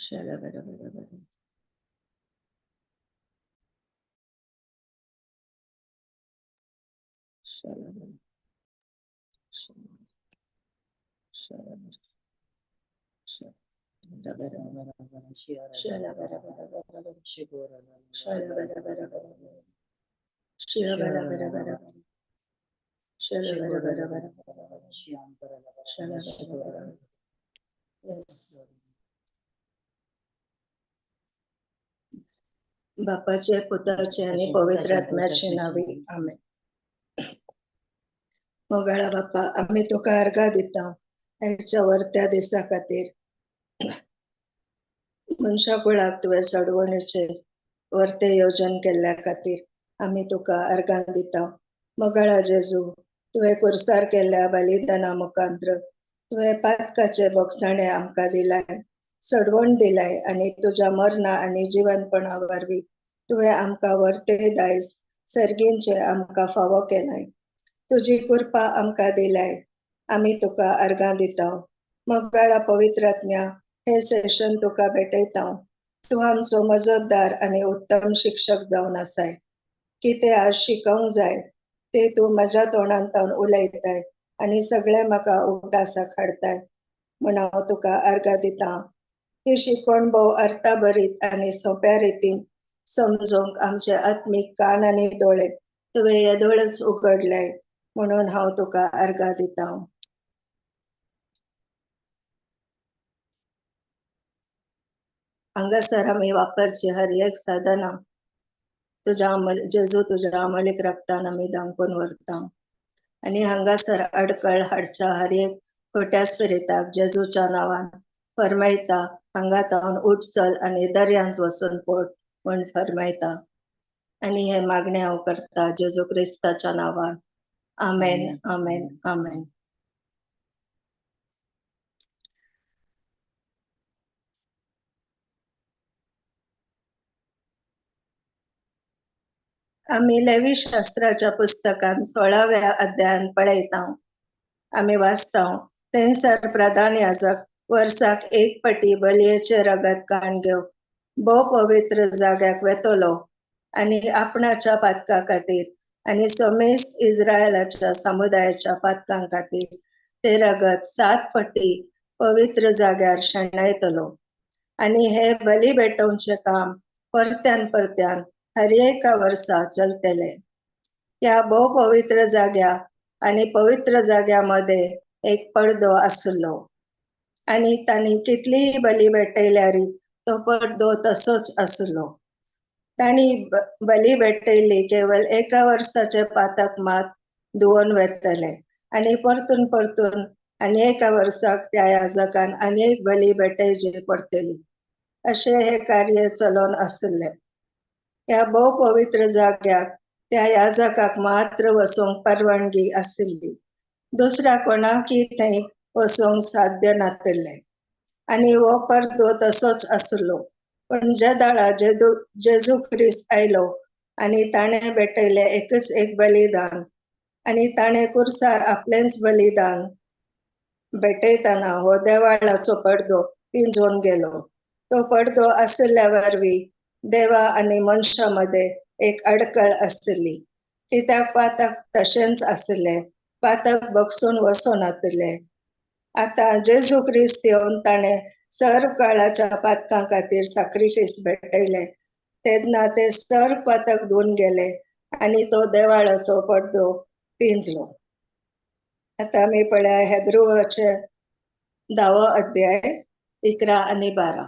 Shalabarabarabara. Shalabara. Shalabara. Shalabarabarabara. Shalabarabarabara. Shalabarabarabara. Shalabarabarabara. Shalabarabarabara. Yes. बापाचे, पुताचे आणि पवित्र आत्म्याचे नावे, आमेन. मोगाळा बापा, आमी तुका अर्घा दिता आयच्या वर्त्या दिसा खातीर. मनशा कुळाक तुवें सोडवणेचे वर्ते योजन केल्ल्या खातीर आमी तुका अर्घां दिता. मोगाळा जेजू, तुवें कुर्सार केल्ल्या बलिदाना मुखांत्र तुवें पातकाचे बोगसाणे आमकां दिलाय, सोडवण दिलाय आनी तुज्या मरणा आनी जिवनपणा वरवीं तुवें आमकां वर्ते दायज सर्गींचे आमकां फावो केलाय. तुजी कृपा आमकां दिलाय, आमी तुका अर्घां दिता. मोगाळा पवित्र आत्म्या, हे सेशन तुका भेटयता. तूं आमचो मजतदार आनी उत्तम शिक्षक जावन आसाय. कितें आज शिकोवंक जाय ते तूं म्हज्या तोंडांतल्यान उलयताय आनी सगळें म्हाका उगडासाक हाडताय म्हूण हांव तुका अर्घां दिता. ही शिकवण भोव अर्थाभरीत आनी सोंप्या रितीन समजूंक आमचे आत्मीक कान आनी दोळे तुवें येदोळच उगडले म्हणून हांव तुका अर्घां दिता. हांगासर आमी वापरची हर एक साधनां तुज्या जेजू तुज्या अमलीक रक्तान आमी दामकून व्हरता आनी हांगासर अडकळ हाडच्या हर एक खोट्या स्पिरिताक जेजूच्या नांवान फरमायता, हांगा तावन उठ चल आनी दर्यांत वचून पोट म्हूण फरमायता. आनी हे मागणें हांव करता जेजू क्रिस्ताच्या नांवान. आमेन, आमेन, आमेन. आमी लेवी शास्त्राच्या पुस्तकान 16व्या अध्यायान पळयता. आमी वाचता, थंयसर प्रधान याजक वर्साक एक पटी बलयेचे रगत काण घेवन भोव पवित्र जाग्याक वेतलो आनी आपणाच्या पातका खातीर आनी समेस्त इस्रायलाच्या समुदायाच्या पातकां खातीर ते रगत 7 पटी पवित्र जाग्यार शेणयतलो. आनी हे बली भेटोवचें काम परत्यान परत्यान हर एका वर्सा चलतले. ह्या भोव पवित्र जाग्या आनी पवित्र जाग्या मदें एक पडदो आसलो आनी तांणी कितलीय बली भेटयल्यार तो पडदो तसोच आसलो. तांणी बली भेटयली केवळ एका वर्साचे पातक मात धुवन वेतले आनी परतून परतून आनी एका वर्साक त्या याजकान आनी एक बली भेटयची पडटली. अशें हे कार्य चलोवन आसलें. ह्या भोव पवित्र जाग्याक त्या याजकाक मात्र वचूंक परवानगी आशिल्ली, दुसऱ्या कोणाकय थंय वचूंक साध्य नाशिल्लें. आनी हो पडदो तसोच आसलो. पण ज्या दाळा जेजू क्रिस्त आयलो आनी ताणें भेटयलें एकच एक बलिदान आनी ताणें कुर्सार आपलेंच बलिदान भेटयतना हो देवाळाचो पडदो पिंजून गेलो. तो पडदो आशिल्ल्या वरवीं देवा आनी मनशा मदें एक अडकळ आशिल्ली. कित्याक पातक तशेंच आशिल्लें, पातक बगसून वचोनाशिल्लें. आतां जेजू क्रिस्त येवन ताणें सर्व काळाच्या पातकां खातीर साक्रिफीस भेटयले तेन्ना ते सर्व पातक धुवन गेले आनी तो देवाळाचो पडदो पिंजलो. आतां आमी पळया हेब्रुवाचे 10वो अध्याय 11 आनी 12.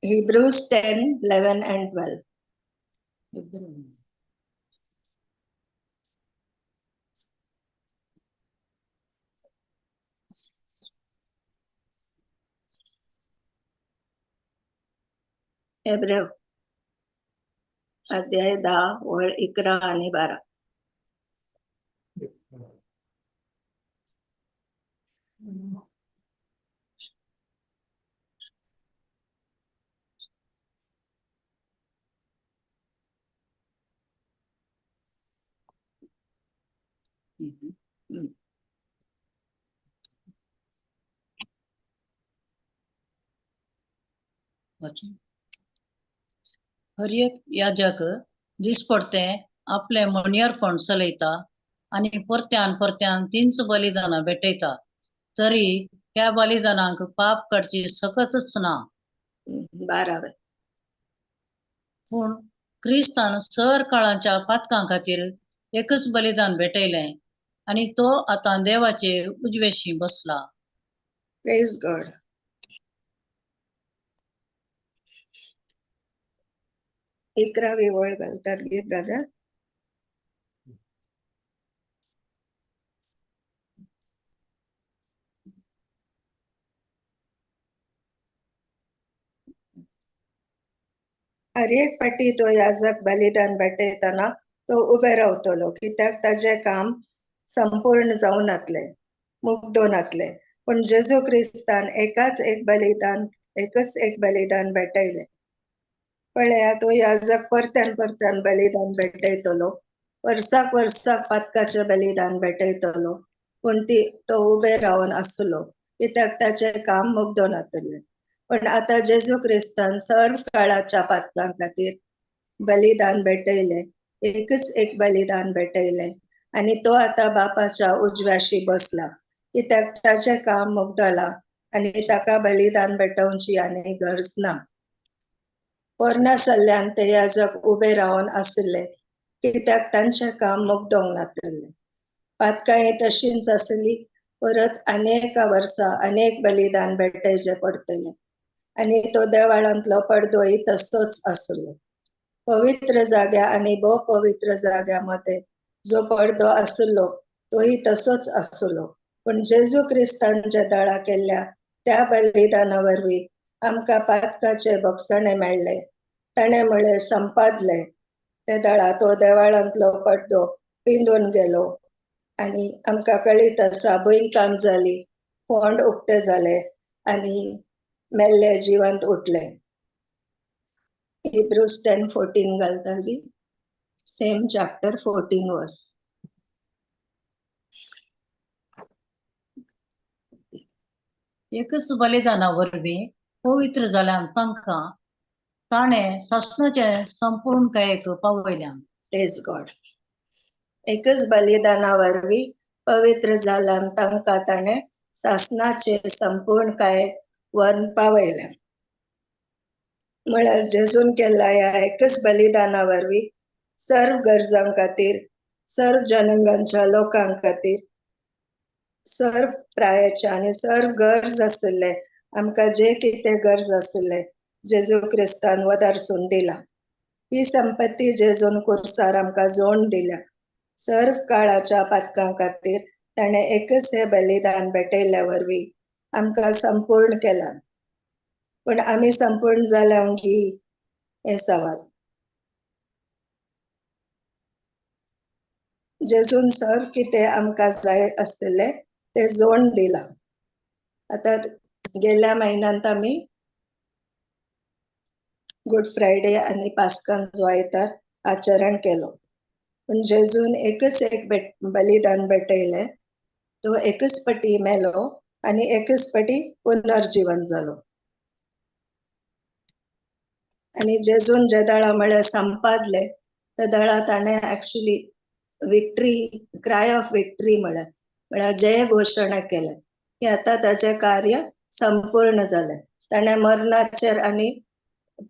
Hebrews 10, 11 and 12. Hebrew अध्याय 10 ओळ 11 आणि 12. हर एक याजक दिसपडतें आपलें म्हणयारपण चलयता आनी परत्यान परत्यान तींच बलिदानां भेटयता, तरी ह्या बलिदानांक पाप काडची सकतच ना. 12वें. पूण क्रिस्तान सर काळाच्या पातकां खातीर एकच बलिदान भेटयलें आनी तो आतां देवाचे उजवेशी बसला. Praise God. 11वी वळ घालतात गे ब्रदर. हर एक पटी तो याजक बलिदान भेटयतना तो उबे रावतलो, कित्याक ताजें काम संपूर्ण जावं नातलें, मुग्दो नातलें. पूण जेजू क्रिस्तान एकाच एक बलिदान, एकच एक बलिदान भेटयलें. पळया, तो याजक परत्यान परत्यान बलिदान भेटयतलो, वर्साक वर्साक पातकाचें बलिदान भेटयतलो, पूण ती तो उबे रावन आसलो, कित्याक ताचें काम मुग्दो नातलें. पण आतां जेजू क्रिस्तान सर्व काळाच्या पातकां खातीर बलिदान भेटयलें, एकच एक बलिदान भेटयलें आनी तो आतां बापाच्या उजव्याशी बसला, कित्याक ताचें काम मुगदलां आनी ताका बलिदान भेटोवची आनी गरज ना. पोरण्या सल्ल्यान ते याजक उबे रावन आशिल्ले, कित्याक तांचें काम मुगदोंक नातलें. पातकां तशींच आसली, परत अनेक वर्सां अनेक बलिदान भेटयचें पडटलें आनी तो देवाळांतलो पडदोय तसोच आसलो. पवित्र जाग्या आनी भोव पवित्र जाग्या मदें जो पडदो आसलो तोय तसोच आसलो. पूण जेजू क्रिस्तान जे दळा केल्ल्या त्या बलिदाना वरवीं आमकां पातकाचे भोगसणे मेळ्ळे. ताणें म्हळें संपादलें. ते दळा तो देवाळांतलो पडदो पिंदून गेलो आनी आमकां कळीत आसा, भुंयकांप जाली, फोंड उक्ते जाले आनी मेल्ले जिवंत उठले. हिब्रूज 10:14 घालताली, सेम चॅप्टर 14 वर्स. एकच बलिदाना वरवीं पवित्र जाल्यान तांकां ताणें सासणाचे संपूर्णकायेक पावयल्यान. Praise God. एकच बलिदाना वरवीं पवित्र जाल्यान तांकां ताणें सासणाचे संपूर्णकायेक व्हरून पावयल्यान. म्हळ्यार जेजून केल्ल्या ह्या एकच बलिदाना वरवीं सर्व गरजां खातीर, सर्व जनंगांच्या लोकां खातीर, सर्व प्रायाचे आनी सर्व गरज आशिल्ले, आमकां जे कितें गरज आशिल्ले जेजू क्रिस्तान वदारसून दिला. ही संपत्ती जेजून कुर्सार आमकां जोड दिल्या. सर्व काळाच्या पातकां खातीर ताणें एकच हें बलिदान भेटयल्ल्या वरवीं आमकां संपूर्ण केलां. पूण आमी संपूर्ण जाल्या गी हें सवाल. जेजून सर्व कितें आमकां जाय आशिल्लें तें जोड दिलां. आतां गेल्या म्हयन्यांत आमी गुड फ्रायडे आनी पास्कान जो आयतार आचरण केलो. पूण जेजून एकच एक बलिदान भेटयलें, तो एकच पटी मेलो आनी एकच पटी पुनर्जीवन जालो. आनी जेजून जे दळा म्हळ्यार संपादले त्या दळा ताणें actually victory, cry of victory म्हळ्यार म्हळ्यार जय घोशणा केलें की आतां ताचें कार्य संपूर्ण जालें. ताणें मरणाचेर आनी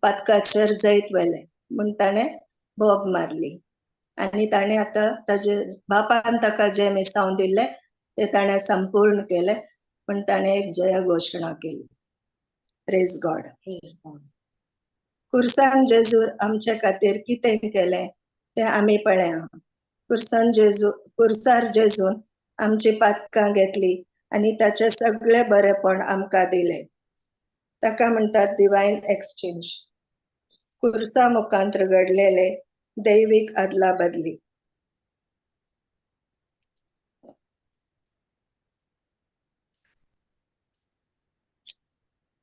पातकाचेर जैत व्हेलें म्हूण ताणें बोब मारली आनी ताणें आतां ताजे बापान ताका जें मिसांव दिल्लें तें ताणें संपूर्ण केलें, पूण ताणें एक जय घोशणा केली. Praise God. कुर्सान जेजूर आमचे खातीर कितें केलें तें आमी पळया. कुर्सान जेजू, कुर्सार जेजून आमची पातकां घेतली आनी ताचें सगळें बरेपण आमकां दिलें. ताका म्हणटात डिवायन एक्सचेंज. कुर्सा मुखांत्र घडलेले दैवीक अदला बदली.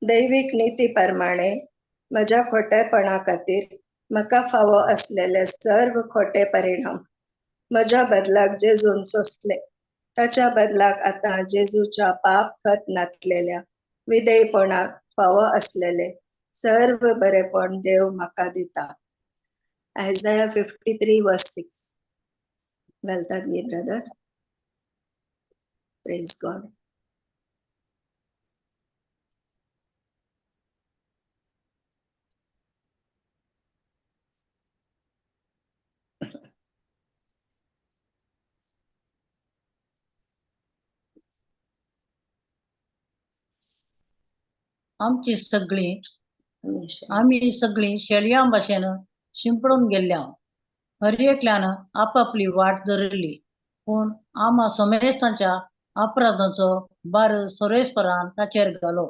दैवीक निती प्रमाणे म्हज्या खोटेपणा खातीर म्हाका फावो आसलेले सर्व खोटे परिणाम म्हज्या बदलाक जेजून सोंसलें. ताच्या बदलाक आतां जेजूच्या पाप खत नातलेल्या विधेयपणाक फावो आसलेले सर्व बरेपण देव म्हाका दिता. Isaiah 53:6. घालतात गे ब्रदर. Praise God. आमची सगळी आमी सगळीं शेळयां भाशेन शिंपडून गेल्ल्या. हर एकल्यान आपापली वाट धरिल्ली, पूण आमा समेस्तांच्या अपराधांचो भार सर्वेस्परान ताचेर घालो.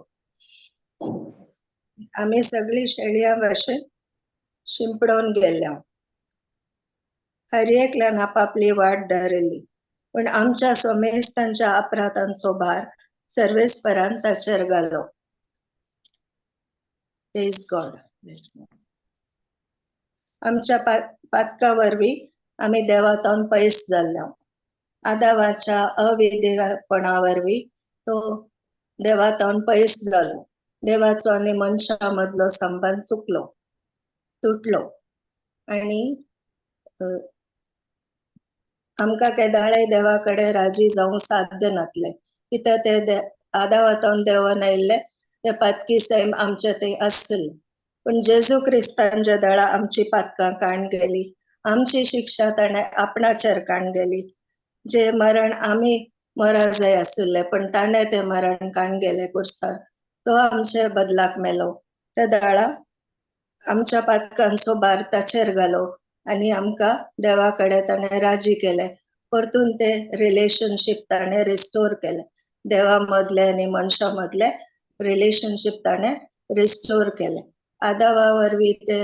आमी सगळीं शेळयां भाशेन शिंपडून गेल्ल्या. हर एकल्यान आपापली वाट धरिल्ली, पूण आमच्या समेस्तांच्या अपराधांचो भार सर्वेस्परान ताचेर घालो. Praise God. आमच्या पातका वरवीं आमी देवातून पयस जाल्ले. आदावाच्या अविधेयपणा वरवीं तो देवातून पयस जालो. देवाचो आनी मनशा मदलो संबंद चुकलो, तुटलो आनी आमकां केदाळे देवा कडेन राजी जावंक साध्य नातलें. कित्याक ते आदावातून देवान आयिल्ले ते पातकी सैम आमचे थंय आसले. पूण जेजू क्रिस्तान ज्या दळा आमची पातकां काण गेली, आमची शिक्षा ताणें आपणाचेर काण गेली. जे मरण आमी मरा जाय आशिल्ले, पण ताणें तें मरण काण गेलें कुर्सार. तो आमचे बदलाक मेलो. त्या दळा आमच्या पातकांचो भार ताचेर घालो आनी आमकां देवा कडेन ताणें राजी केलें. परतून ते रिलेशनशीप ताणें रिस्टोर केलें. देवा मदलें आनी मनशा मदलें रिलेशनशीप ताणें रिस्टोर केलें. आदावा वरवीं ते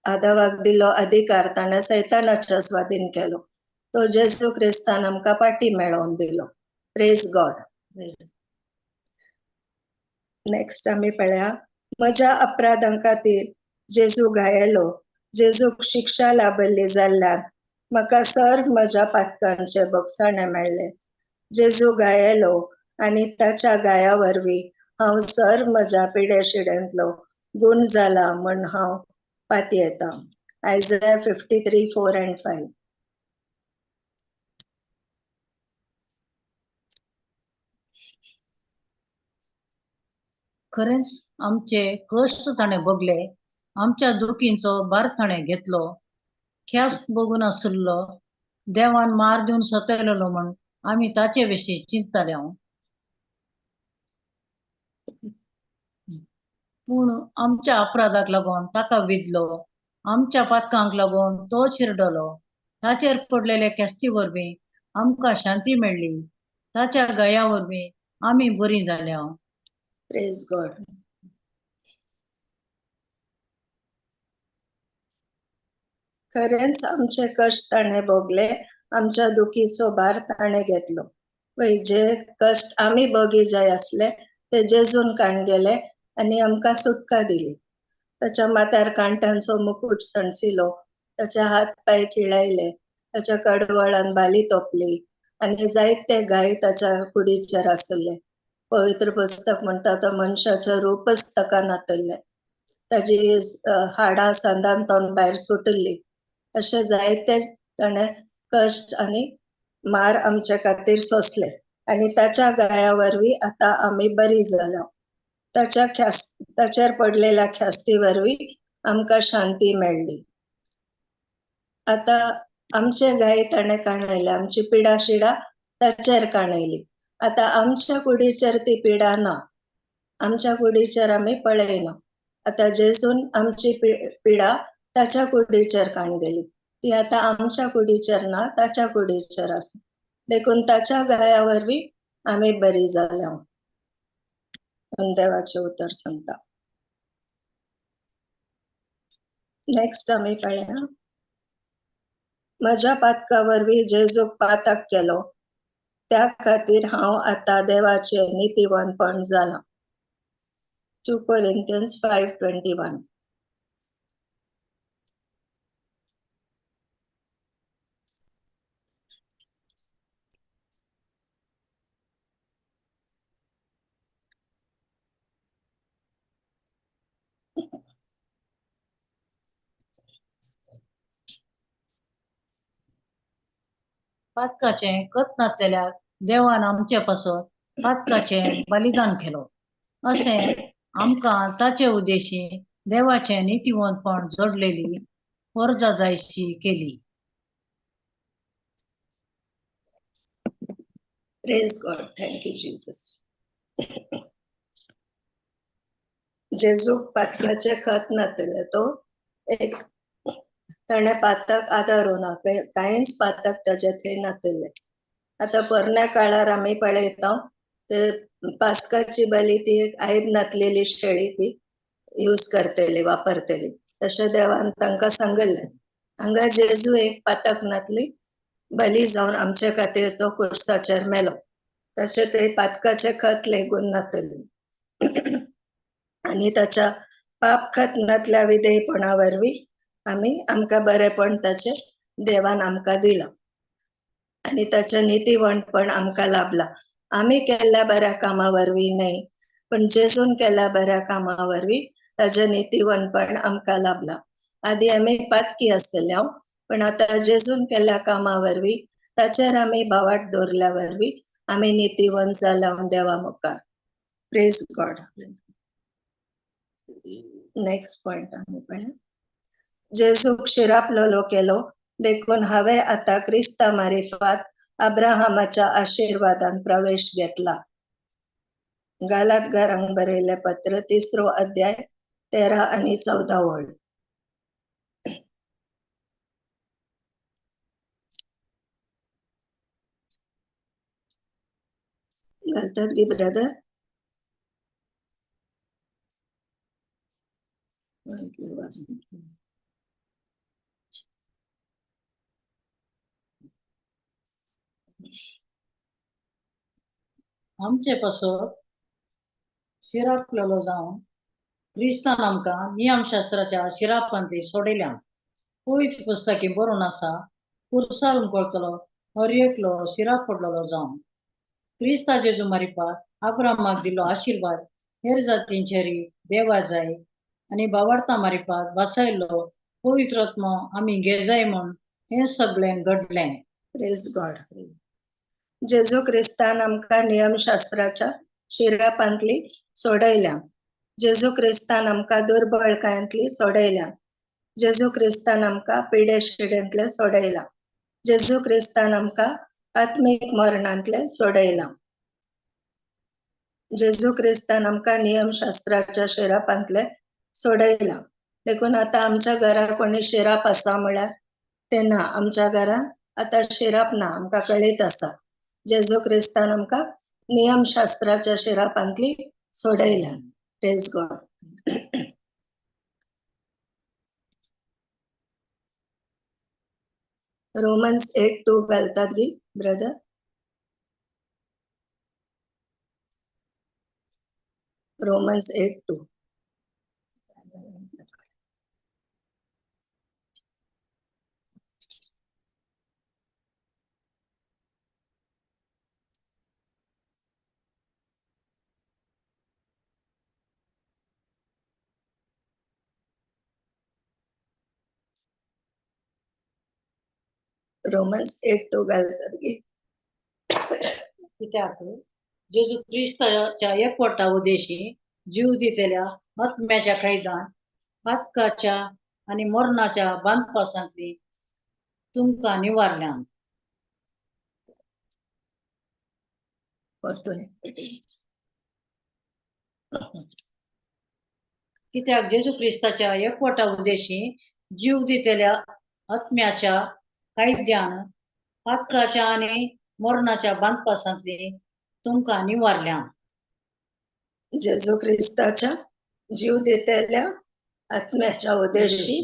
आदावाक दिलो अधिकार ताणें सैतानाच्या स्वाधीन केलो. तो जेजू क्रिस्तान आमकां पाटी मेळोवन दिलो. Praise God. Next आमी पळया. म्हज्या अपराधां खातीर जेजू घायलो. जेजूक शिक्षा लाभल्ली जाल्ल्यान म्हाका सर्व म्हज्या पातकांचे भोगसाणे मेळ्ळे. जेजू घायलो आनी ताच्या गाया वरवीं हांव सर्व म्हज्या पिडे शिडेंतलो गुण जाला म्हण हांव पातयेता. Isaiah 53:4 and 5. खरेंच आमचे कश्ट ताणें भोगले, आमच्या दुखींचो भार ताणें घेतलो. ख्यास्त भोगून आशिल्लो देवान मार दिवन सतयलेलो म्हण आमी ताचे विशीं चिंतताले. पूण आमच्या अपराधाक लागून ताका विदलो, आमच्या पातकांक लागून तो चिरडलो. ताचेर पडलेले ख्यास्ती वरवीं आमकां शांती मेळ्ळी. ताच्या गया वरवीं आमी बरीं जाल्या. Praise God. खरेंच आमचे कश्ट ताणें भोगले, आमच्या दुखीचो भार ताणें घेतलो. पळय जे कश्ट आमी भोगी जाय आसले ते जेजून काण गेले आनी आमकां सुटका दिली. ताच्या माथ्यार कांट्यांचो मुकूट सणसिलो, ताचे हात पांय खिळायले, ताच्या कडवळान भाली तोपली आनी जायते घाय ताच्या कुडीचेर आसले. पवित्र पुस्तक म्हणटा तो मनशाचें रूपच ताका नातल्लें. ताजी हाडां सांदान तोंड भायर सुटिल्ली. अशें जायते ताणें कश्ट आनी मार आमचे खातीर सोंसले आनी ताच्या गाया वरवीं आतां आमी बरी जाल्या. ताच्या ताचेर पडलेल्या ख्यास्ती वरवीं आमकां शांती मेळ्ळी. आतां आमचे गाय ताणें काणयले, आमची पिडा शिडा ताचेर काणयली. आतां आमच्या कुडीचेर ती पिडा ना, आमच्या कुडीचेर आमी पळयना. आतां जेजून आमची पिडा ताच्या कुडीचेर काण गेली, ती आतां आमच्या कुडीचेर ना, ताच्या कुडीचेर आसा. देखून ताच्या गाया वरवीं आमी बरी जाल्या. देवाचें उतर सांगता. नेक्स्ट आमी पळया. म्हज्या पातका वरवीं जेजूक पातक केलो, त्या खातीर हांव आतां देवाचें नितीवंतपण जालां. 2 Corinthians 5:21. पातकाचें कत नासलेल्याक देवान आमचे पासत पातकाचें बलिदान केलो, अशें आमकां ताचे उद्देशी देवाचें नितीवंतपण जोडलेली गरजा जायशी केली. Praise God, thank you Jesus. जेजूक पातकाचें खत नातलें, तो एक ताणें पातक आदारूं ना, कांयच पातक ताजे थंय नातलें. आतां पोरण्या काळार आमी पळयता ते पास्काची बली ती एक आयब नातलेली शेळी ती यूज करतली, वापरतली, तशें देवान तांकां सांगलें. हांगा जेजू एक पातक नातली बली जावन आमचे खातीर तो कुर्साचेर मेलो, तशें ते पातकाचें खत लेगून नातलें आनी ताच्या पाप खत नातल्या विधेयपणा वरवीं आमी आमकां बरेंपण ताचें देवान आमकां दिलां आनी ताचें नितीवंतपण आमकां लाभलां. आमी केल्ल्या बऱ्या कामा वरवीं न्हय, पण जेजून केल्ल्या बऱ्या कामा वरवीं ताचें नितीवंतपण आमकां लाभलां. आदी आमी पातकी आसलें, पण आतां जेजून केल्ल्या कामा वरवीं ताचेर आमी भावाट दवरल्या वरवीं आमी नितीवंत जाल्या देवा मुखार. Praise God. Next point आमी पळय, जेजूक शिरापलेलो केलो देखून हांवें आतां क्रिस्ता मारिफात अब्राहामाच्या आशिर्वादान प्रवेश घेतला. गालातकारांक बरयल्लें पत्र 3 अध्याय 13 आनी 14 ओळ. घालतात गी ब्रदर? आमचे पासत शिरापलेलो जावन क्रिस्तान आमकां नियमशास्त्राच्या शिरापांतली सोडयल्या. पवित्र पुस्तकी बरोवन आसा, कुर्सार उमकळतलो हर एकलो शिराप पडलेलो जावन क्रिस्ता जेजू मारिफात अब्रामाक दिल्लो आशिर्वाद हेर जातींचेर देवा जाय आनी बावार्ता मारिफात वासायल्लो पवित्र आत्मो आमी घेजाय म्हूण हें सगळें घडलें. प्रेज गॉड. जेजू क्रिस्तान आमकां नियमशास्त्राच्या शिरापांतली सोडयल्या. जेजू क्रिस्तान आमकां दुर्बळकायांतली सोडयल्या. जेजू क्रिस्तान आमकां पिडे शिडेंतले सोडयला. जेजू क्रिस्तान आमकां आत्मीक मरणांतले सोडयला. जेजू क्रिस्तान आमकां नियमशास्त्राच्या शिरापांतले सोडयला. देखून आतां आमच्या घरा कोणी शिराप आसा म्हळ्यार ते ना, आमच्या घरान आतां शिराप ना, आमकां कळीत आसा. जेजू क्रिस्तान आमकां नियमशास्त्राच्या शिरापांतली सोडयल्या. Praise God. Romans 8:2 घालतात गी ब्रदर? Romans 8:2. Romans 8:2 घालतात गी? कित्याक जेजू क्रिस्ताच्या एकवटा उद्देशी जीव दितल्या आत्म्याच्या कैदान पातकाच्या आनी मरणाच्या बांदपासांतली तुमकां निवारल्यान. परतून. कित्याक जेजू क्रिस्ताच्या एकवटा उद्देशी जीव दितल्या आत्म्याच्या कायद्यान पातकाच्या आनी मरणाच्या बांदपासांतली तुमकां निवारल्यान. जेजू क्रिस्ताच्या जीव दितल्या आत्म्याच्या उद्देशी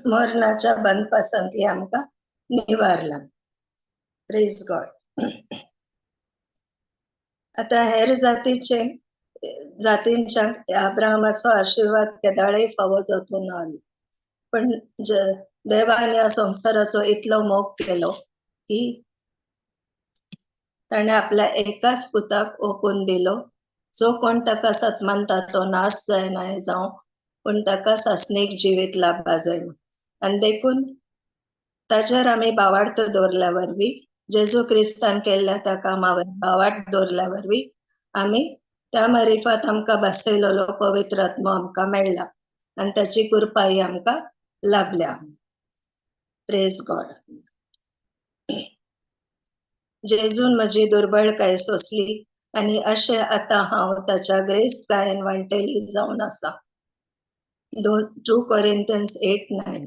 मरणाच्या बांदपासांतली आमकां निवारला. Praise God. आतां हेर जातीचे जातींच्या अब्राहमाचो आशिर्वाद केदाळय फावो जावचो ना, पण देवान ह्या संवसाराचो इतलो मोग केलो की ताणें आपल्या एकाच पुताक ओंपून दिलो, जो कोण ताका सत्मानता तो नाश जायना जावं, पूण ताका सासणीक जिवीत लाभा जाय. आनी देखून ताचेर आमी भावार्थ दवरल्या वरवीं जेजू क्रिस्तान केल्ल्या त्या कामावर भावाट दवरल्या वरवीं आमी त्या मारिफात आमकां बसयलेलो पवित्र आत्मो आमकां मेळ्ळा आनी ताची कृपाय आमकां लाभल्या. Praise God. जेजून म्हजी दुर्बळकाय सोंसली आनी अशें आतां हांव ताच्या ग्रेस्तकायेन वांटेली जावन आसा. 2 Corinthians 8:9.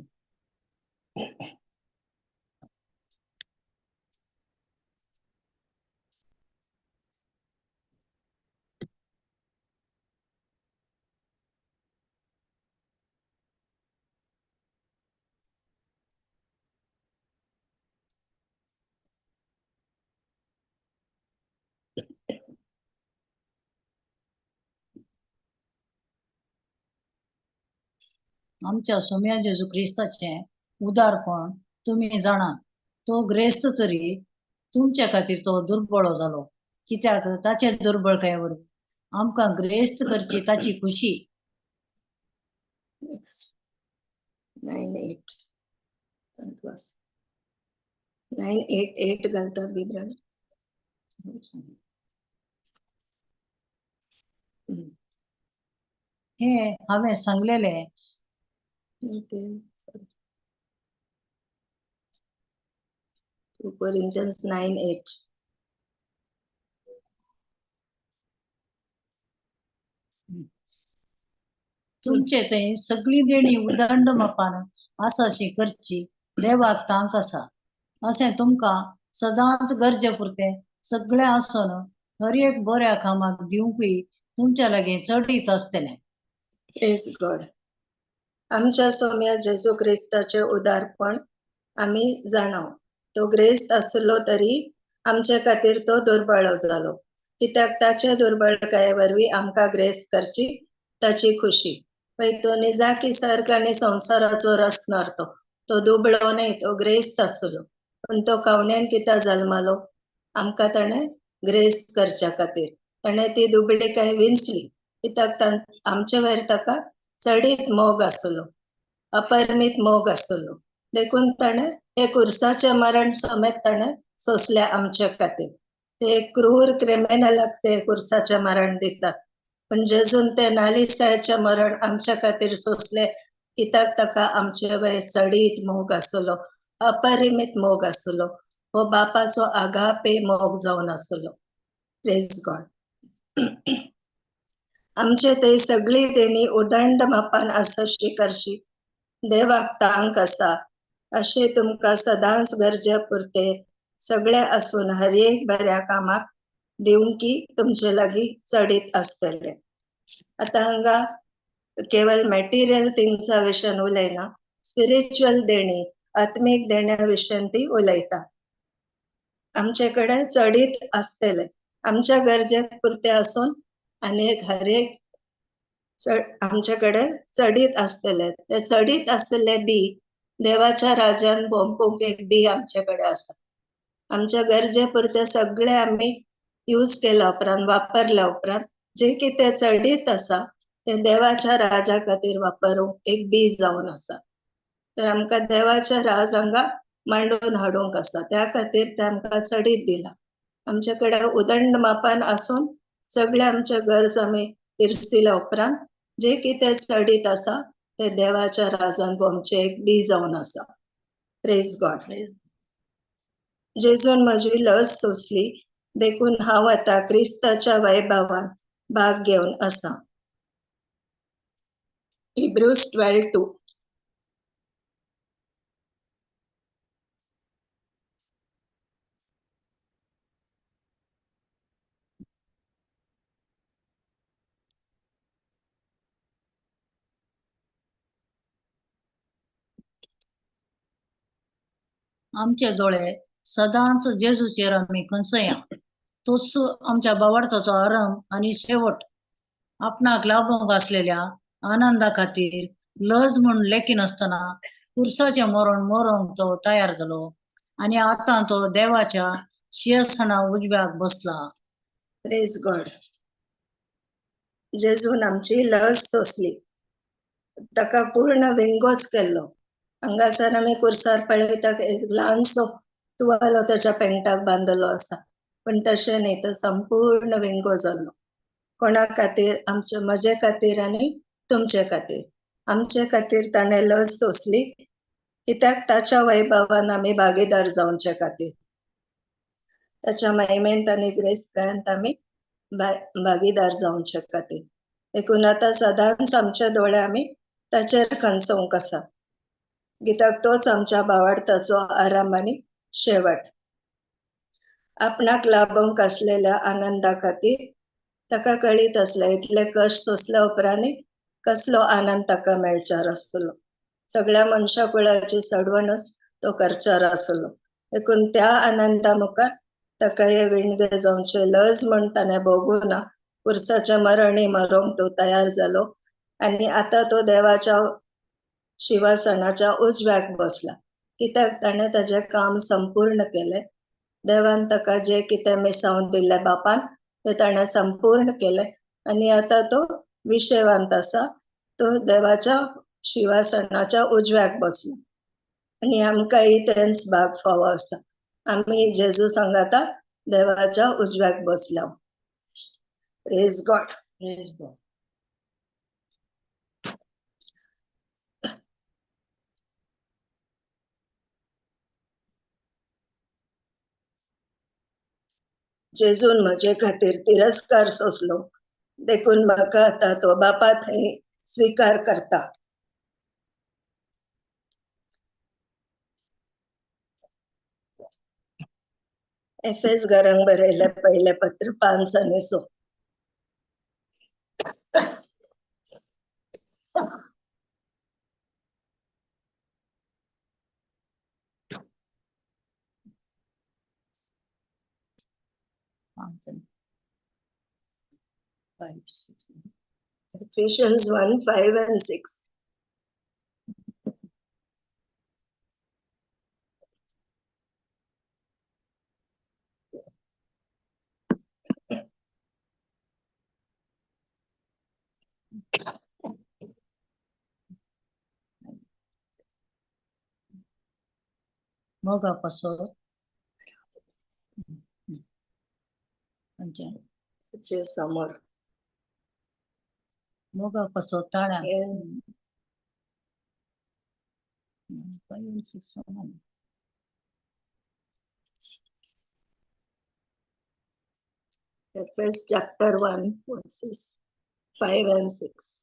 आमच्या सोम्या जेजू क्रिस्ताचें उदारपण तुमी जाणात. तो ग्रेस्त तरी तुमच्या खातीर तो दुर्बळ जालो, कित्याक ताचे दुर्बळकाये वरवीं आमकां ग्रेस्त करची ताची खुशी. 9:8 9:8 8 घालतात बी ब्रदर. हे हांवें सांगलेलें 2 Corinthians 9:8. तुमचे थंय सगळी देणी उदंड मापान आसा अशी करची देवाक तांक आसा. अशें तुमकां सदांच गरजे पुरतें सगळें आसून हर एक बऱ्या कामाक दिवंकूय तुमच्या लागीं चडीत आसतलें. Praise God. आमच्या सोम्या जेजू क्रिस्ताचें उदारपण आमी जाणाव. तो ग्रेस्त आसलो तरी आमचे खातीर तो दुर्बळ जालो, कित्याक ताचे दुर्बळकाये वरवीं आमकां ग्रेस्त करची ताची खुशी. पळय तो निजाकी सर्ग आनी संवसाराचो रचणार, तो तो दुबळो न्हय, तो ग्रेस्त आसलो, पूण तो कवण्यान कित्याक जल्मालो? आमकां ताणें ग्रेस्त करच्या खातीर ताणें ती दुबळीकाय विंचली, कित्याक आमचे वयर ताका चडीत मोग आसलो, अपरिमीत मोग आसलो. देखून ताणें हे कुर्साचें मरण समेत ताणें सोंसलें आमचे खातीर. ते क्रूर क्रिमिनलाक ते कुर्साचें मरण दितात, पण जेजून ते नालिसायचें मरण आमच्या खातीर सोंसलें, कित्याक ताका आमचे वयर चडीत मोग आसलो, अपरिमीत मोग आसलो. हो बापाचो आगापे मोग जावन आसलो. Praise God. आमचे ते सगळी देणी उदंड मापान आसशी करशी देवाक तांक आसा. अशें तुमकां सदांच गरजे पुरते सगळे आसून हर एक बऱ्या कामाक दिवंकी तुमचे लागीं चडीत आसतले. आतां हांगा केवल मटेरियल थिंग्सा विशयान उलयना, स्पिरिच्युअल देणी, आत्मीक देण्या विशयान ती उलयता. आमचे कडेन चडीत आसतले, आमच्या गरजेक पुरते आसून आनी हर एक आमचे कडेन चडीत आसतले. ते चडीत आसतले बी देवाच्या राजान भोंपूंक एक बी आमचे कडेन आसा. आमच्या गरजे पुरते सगळे आमी यूज केल्या उपरांत, वापरल्या उपरांत जे कितें चडीत आसा तें देवाच्या राजा खातीर वापरूंक एक बी जावन आसा. तर आमकां देवाच्या राज हांगा मांडून हाडूंक आसा, त्या खातीर तें आमकां चडीत दिलां. आमचे कडेन उदंड मापान आसून सगळे आमचे गरज आमी तिरसिल्या उपरांत जे कितें चडीत आसा ते देवाच्या राजान आमचें एक बी जावन आसा. Praise God. जेजून म्हजी लज सोंसली, देखून हांव आतां क्रिस्ताच्या वैभवान भाग घेवन आसा. Hebrews 12:2. आमचे दोळे सदांच जेजूचेर आमी खंसया, तोच आमच्या बावडताचो आरंभ आनी शेवट. आपणाक लाभोवंक आसलेल्या आनंदा खातीर लज म्हूण लेखिनासतना कुर्साचें मरण मरोंक तो तयार जालो आनी आतां तो देवाच्या शिंहासना उजव्याक बसला. Praise God. जेजून आमची लज सोंसली, ताका पूर्ण विंगोच केल्लो. हांगासर आमी कुर्सार पळयता एक ल्हानसो तुवालो ताच्या पेंटाक बांदलो आसा, पण तशें न्ही, तो संपूर्ण विणगो जाल्लो. कोणा खातीर? आमचे म्हजे खातीर आनी तुमचे खातीर. आमचे खातीर ताणें लज सोंसली, कित्याक ताच्या वैभवान आमी भागीदार जावचे खातीर. ताच्या महिमेंत आनी ग्रेस्तकायेंत आमी भागीदार जावचे खातीर. देखून आतां सदांच आमचे दोळे आमी ताचेर खंचोवंक आसा, कित्याक तोच आमच्या भावार्थाचो आराम आनी शेवट. आपणाक लाभोवंक आसलेल्या आनंदा खातीर ताका कळीत आसलें इतले कश्ट सोंसल्या उपरांत कसलो आनंद ताका मेळचार आसतलो. सगळ्या मनशा कुळाची सडवणच तो करचार आसलो. देखून त्या आनंदा मुखार ताका हे विणगे जावचे लज म्हण ताणें भोगूना पुरसाच्या मरणी मरोंक तो तयार जालो आनी आतां तो देवाच्या शिवासनाच्या उजव्याक बसला, कित्याक ताणें ताजें काम संपूर्ण केलें. देवान ताका जें कितें मिसावन दिल्लें बापान तें ताणें संपूर्ण केलें आनी आतां तो विशयवंत आसा, तो देवाच्या शिवासनाच्या उजव्याक बसला आनी आमकांय तेंच भाग फावो आसा. आमी जेजू सांगाता देवाच्या उजव्याक बसल्या. Praise God. Praise God. जेजून म्हजे खातीर तिरस्कार सोंसलो, देखून म्हाका आतां तो बापा थंय स्विकार करता. एफेस घरांक बरयलें पयलें पत्र 5 आनी 6. 5, 6. Ephesians 1, 5 and 6. मोगा पासत समोर मोगा पासत ताळ्या 5 and 6. Ephesians chapter 1 verses 5 and 6.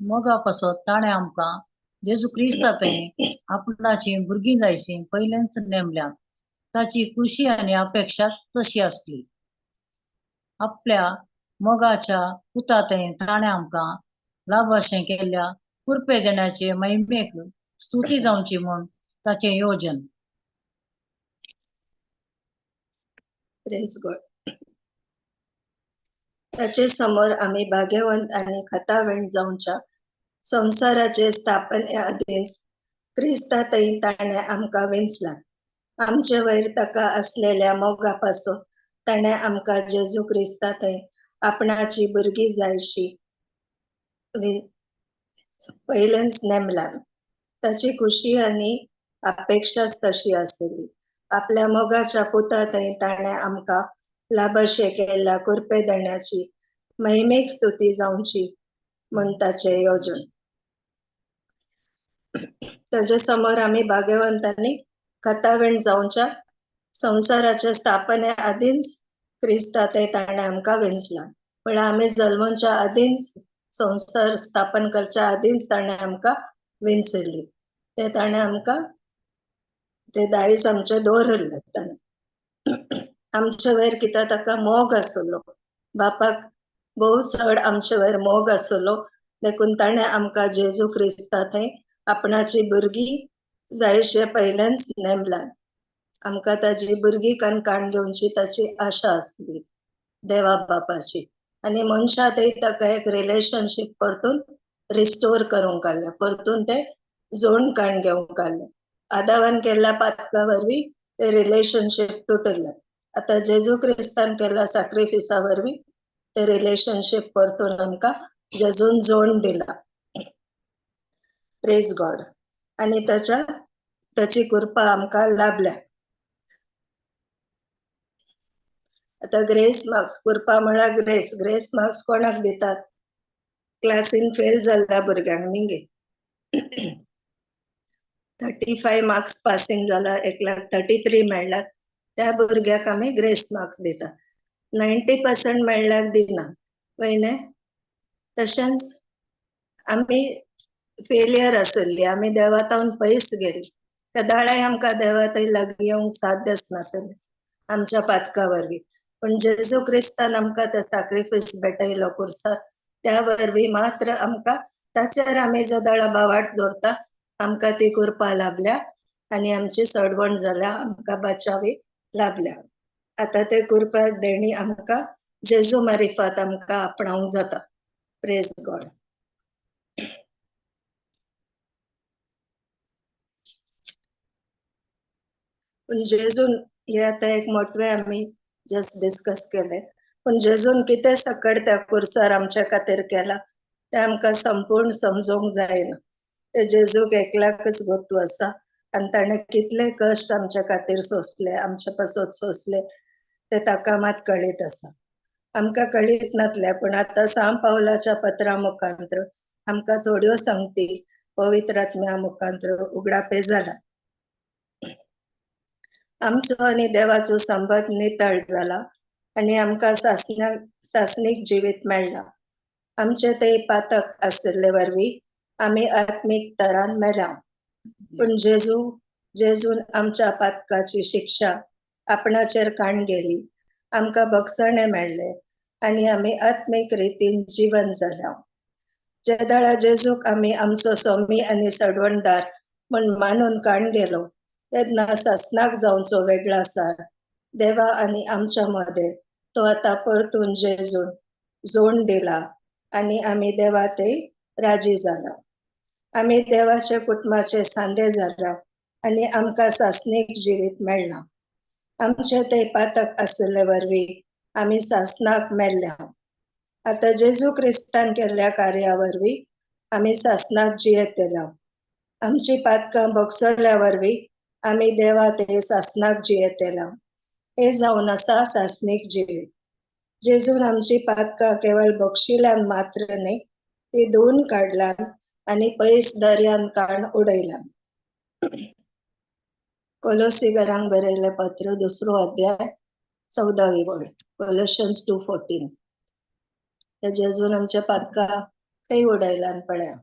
मोगा पासत ताणें आमकां जेजू क्रिस्ता थंय आपणाची भुरगीं जायशी पयलेंच नेमल्यात. ताची खुशी आनी अपेक्षा तशी आसली. आपल्या मोगाच्या पुता थंय ताणें आमकां लाभाशें केल्ल्या कुरपे देण्याचे महिमेक स्तुती जावची म्हूण ताचें योजन. Praise God. ताचे समोर आमी भाग्यवंत आनी खतावेण जावच्या संवसाराचे स्थापने आदींच क्रिस्ता थंय ताणें आमकां विंचला. आमचे वयर ताका आसलेल्या मोगा पासून ताणें आमकां जेजू क्रिस्ता थंय आपणाची भुरगीं जायशी पयलेंच नेमला. ताची खुशी आनी अपेक्षाच तशी आसली. आपल्या मोगाच्या पुता थंय ताणें आमकां लाभशे केल्ल्या कुरपे देण्याची महिमेक स्तुती जावची म्हूण ताचें योजन. ताजे समोर आमी भाग्यवंतांनी खतावेण जावच्या संवसाराच्या स्थापने आदींच क्रिस्ता थंय ताणें आमकां विंचला. पण आमी जल्मच्या आदींच, संवसार स्थापन करच्या आदींच ताणें आमकां विंचली. ते ताणें आमकां ते दायज आमचें दवरलें. ताणें आमचे वयर कित्याक ताका मोग आसलो, बापाक भोव चड आमचे वयर मोग आसलो, देखून ताणें आमकां जेजू क्रिस्ता थंय आपणाची भुरगीं जायशें पयलेंच नेमलां. आमकां ताजी भुरगीं काण घेवची ताची आशा आसली देवा बापाची. आनी मनशा थंय ताका एक रिलेशनशीप परतून रिस्टोर करूंक आसलें, परतून ते जोड काण घेवंक आसलें. आदावान केल्ल्या पातका वरवीं ते रिलेशनशीप तुटलें. आतां जेजू क्रिस्तान केल्ल्या साक्रिफिसा वरवीं ते रिलेशनशीप परतून आमकां जेजून जोड दिला. प्रेज गॉड. आनी ताची कृपा आमकां लाभल्या. आतां ग्रेस मार्क्स, कृपा म्हळ्यार ग्रेस. ग्रेस मार्क्स कोणाक दितात? क्लासीन फेल जाल्ल्या भुरग्यांक न्ही गे. 35 मार्क्स पासिंग जाला, एकल्याक 33 मेळ्ळ्यात, त्या भुरग्याक आमी ग्रेस मार्क्स दितात. 90% मेळ्ळ्याक दिना वयने. तशेंच आमी फेलियर आसली, आमी देवातावन पयस गेली, केदाळाय आमकां देवा थंय लागीं येवंक साध्यच नातलें आमच्या पातका वरवीं. पूण जेजू क्रिस्तान आमकां ते साक्रिफायस भेटयलो कुर्सार, त्या वरवीं मात्र आमकां ताचेर आमी जेदाळा भावार्थ दवरता आमकां ती कृपा लाभल्या आनी आमची सडवण जाल्या, आमकां बचावी लाभल्या. आतां ते कृपा देणी आमकां जेजू मारिफात आमकां आपणावंक जाता. प्रेज गॉड. पूण जेजून हे आतां एक मोटवें आमी जस्ट डिस्कस केलें, पूण जेजून कितें सकट त्या कुर्सार आमच्या खातीर केला तें आमकां संपूर्ण समजूंक जायना. ते जेजूक एकल्याकच गोत्तू आसा आनी ताणें कितले कश्ट आमच्या खातीर सोंसले, आमच्या पासत सोंसले, ते ताका मात कळीत आसा. आमकां कळीत नातलें, पूण आतां सांत पावलाच्या पत्रा मुखांत्र आमकां थोड्यो संगती पवित्र आत्म्या मुखांत्र उगडापे जाला. आमचो आनी देवाचो संबंद नितळ जाला आनी आमकां सासणीक जिवीत मेळ्ळां. आमचे ते पातक आशिल्ले वरवीं आमी आत्मीक तरान मेल्या, पूण जेजून आमच्या पातकाची शिक्षा आपणाचेर काण गेली, आमकां बक्षणें मेळ्ळें आनी आमी आत्मीक रितीन जिवन जाल्या. जेदाळा जेजूक आमी आमचो स्वामी आनी सडवणदार म्हूण मानून काण गेलो तेन्ना सासणाक जावचो वेगळा सार देवा आनी आमच्या मदें तो आतां परतून जेजून जोड दिला आनी आमी देवा ते राजी जाला. आमी देवाच्या कुटुंबाचे सांदे जाला आनी आमकां सासणीक जिवीत मेळ्ळां. आमचे ते पातक आशिल्ले वरवीं आमी सासणाक मेल्ल्या. आतां जेजू क्रिस्तान केल्ल्या कार्या वरवीं आमी सासणाक जियेतले. आमची पातकां भोगसल्या वरवीं आमी देवा ते सासणाक जियेतले. हे जावन आसा सासणीक जिवीत. जेजून आमची पातकां केवळ बक्षिल्यान मात्र न्हय, ती धुवन काडल्यान आनी पयस दर्यान काण उडयल्यान. कोलोसीगरांक बरयलें पत्र, 2 अध्याय 14वी वळ, कोलोशन्स 2:14. ते जेजून आमच्या पातकां खंय उडयल्यान पळया.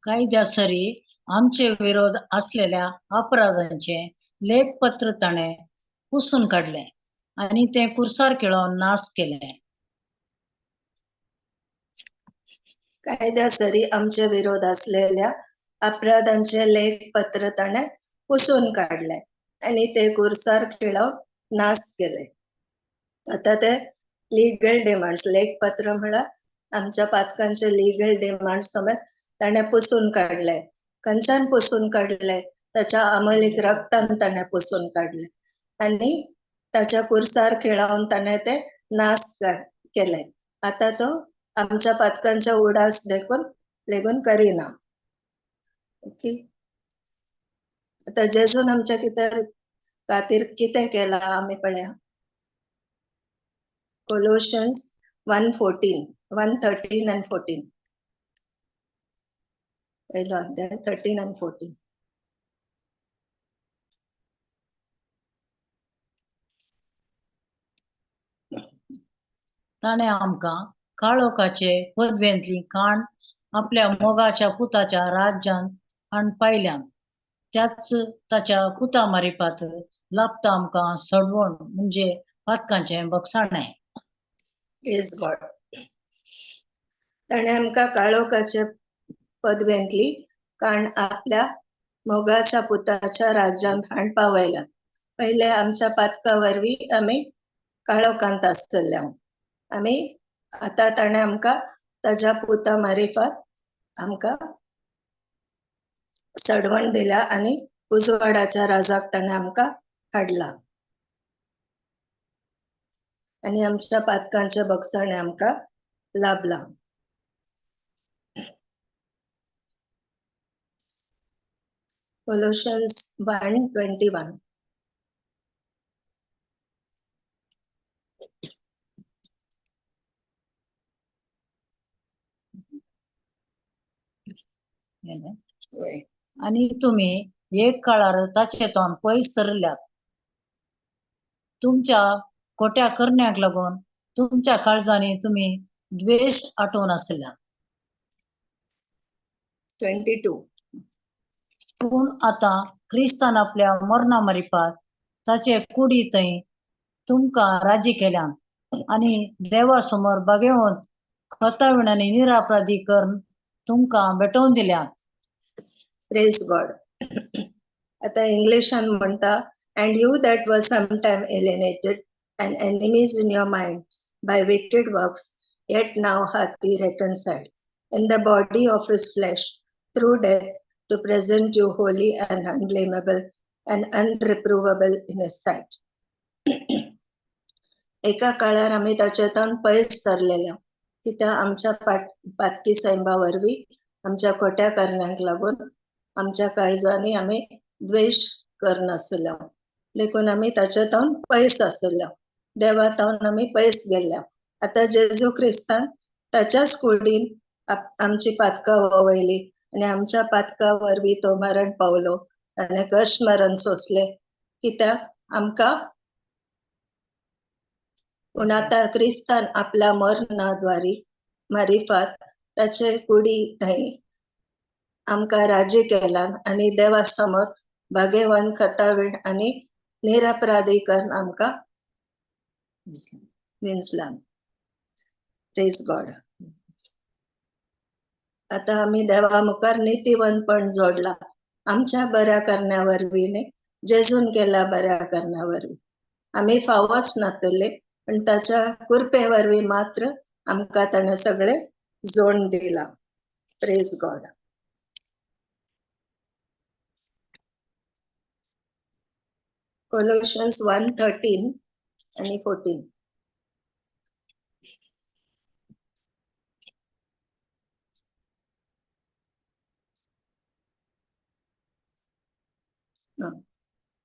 कायद्या सरी आमचे विरोध असलेल्या अपराधांचे लेखपत्र ताणें पुसून काडलें आनी तें कुर्सार खेळोवन नाश केलें. कायद्या सरी आमचे विरोध असलेल्या अपराधांचे लेखपत्र ताणें पुसून काडलें आनी ते कुर्सार खेळोवन नाश केले. आतां ते लिगल डिमांड्स, लेखपत्र म्हळ्यार आमच्या पातकांचे लिगल डिमांड्स समेत ताणें पुसून काडले. खंयच्यान पुसून काडले? ताच्या अमलीक रक्तान ताणें पुसून काडले आनी ताच्या कुर्सार खेळोवन ताणें ते नाश केले. आतां तो आमच्या पातकांच्या उडास देखून लेगून करिना. ओके, आतां जेजून आमच्या कितें खातीर कितें केलां आमी पळया. कोलोशन्स 1:14, 1:13 and 14. पयलो अध्याय 13 and 14. ताणें आमकां काळोखाचे पदवेंतली काण आपल्या मोगाच्या पुताच्या राज्यान हाण पायल्यान, त्याच ताच्या पुता मारिपात लाभता आमकां सडवण म्हणजे पातकांचें बक्षाणें. प्रेज गॉड. ताणें आमकां काळोखाचे पदवेंतली काण आपल्या मोगाच्या पुताच्या राज्यांत हाण पावयला. पयले आमच्या पातका वरवीं आमी काळोखांत आसतले. आमी आतां ताणें आमकां ताच्या पुता मारिफात आमकां सडवण दिल्या आनी उजवाडाच्या राजाक ताणें आमकां हाडला. आनी आमच्या पातकांचें बगसणें आमकां लाभलां. Colossians 1:21. आनी तुमी एक काळार ताचे तोंड पयस सरल्यात, तुमच्या खोट्या करण्याक लागून तुमच्या काळजांनी तुमी द्वेश आठोवन आसल्या. 22. पूण आतां क्रिस्तान आपल्या मरणा मारिपात ताचे कुडी थंय तुमकां राजी केल्यान आनी देवा समोर बागेवंत खताविण आनी निरापराधी करून तुमकां भेटोवन दिल्यान. Praise God. आता इंग्लिशान म्हणटा, and you that were sometime alienated and enemies in your mind by wicked works, yet now hath he reconciled in the body of his flesh through death to present you holy and unblameable and unreprovable in his sight. एका काळार आमी ताच्या पयस सरलेले, कित्याक आमच्या पातकी सैंबा वरवीं, आमच्या खोट्या करण्यांक लागून आमच्या काळजांनी आमी द्वेश करनासले, देखून आमी ताच्या तावन पयस आसले, देवा तावन आमी पयस गेल्ले. आतां जेजू क्रिस्तान ताच्याच कुडीन आमची पातकां वळयली आनी आमच्या पातकां वरवीं तो मरण पावलो, ताणें कश्ट मरण सोंसलें कित्याक आमकां. पूण आतां क्रिस्तान आपल्या मरणाद्वारी मारिफात ताचे कुडी थंय आमकां राजी केलां आनी देवा समोर भागेवान खतावीण आनी निरपराधी करून आमकां विंचलां. Praise God. आतां आमी देवा मुखार नितीवंतपण जोडला आमच्या बऱ्या करण्या वरवीं न्ही, जेजून केल्या बऱ्या करण्या वरवीं. आमी फावोच नातले, पण ताच्या कृपे वरवीं मात्र आमकां ताणें सगळें जोड दिलां. Praise God. Colossians 1:13 आणि 14.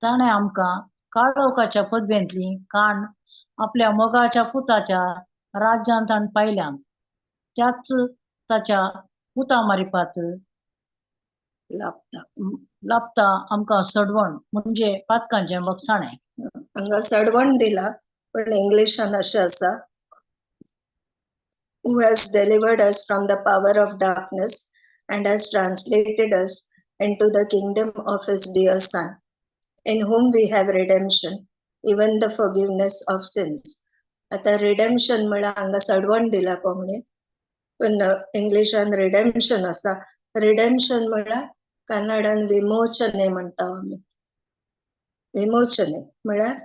ताणें आमकां काळोखाच्या पदवेंतली काण आपल्या मोगाच्या पुताच्या राज्यांत ताणें पायल्यान, त्याच ताच्या पुता मारिपात लाभता लाभता आमकां सडवण म्हणजे पातकांचें बगसाणें. हांगा सडवण दिला, पण इंग्लिशान अशें आसा, who has delivered us from the power of darkness and has translated us into the kingdom of his dear Son, in whom we have redemption, even the forgiveness of sins. आता रिडेम्पशन म्हळ्यार हांगा सडवण दिला कोंकणीन, पूण इंग्लिशान redemption आसा. Redemption म्हळ्यार कन्नडान विमोचने म्हणटा आमी. विमोचने म्हळ्यार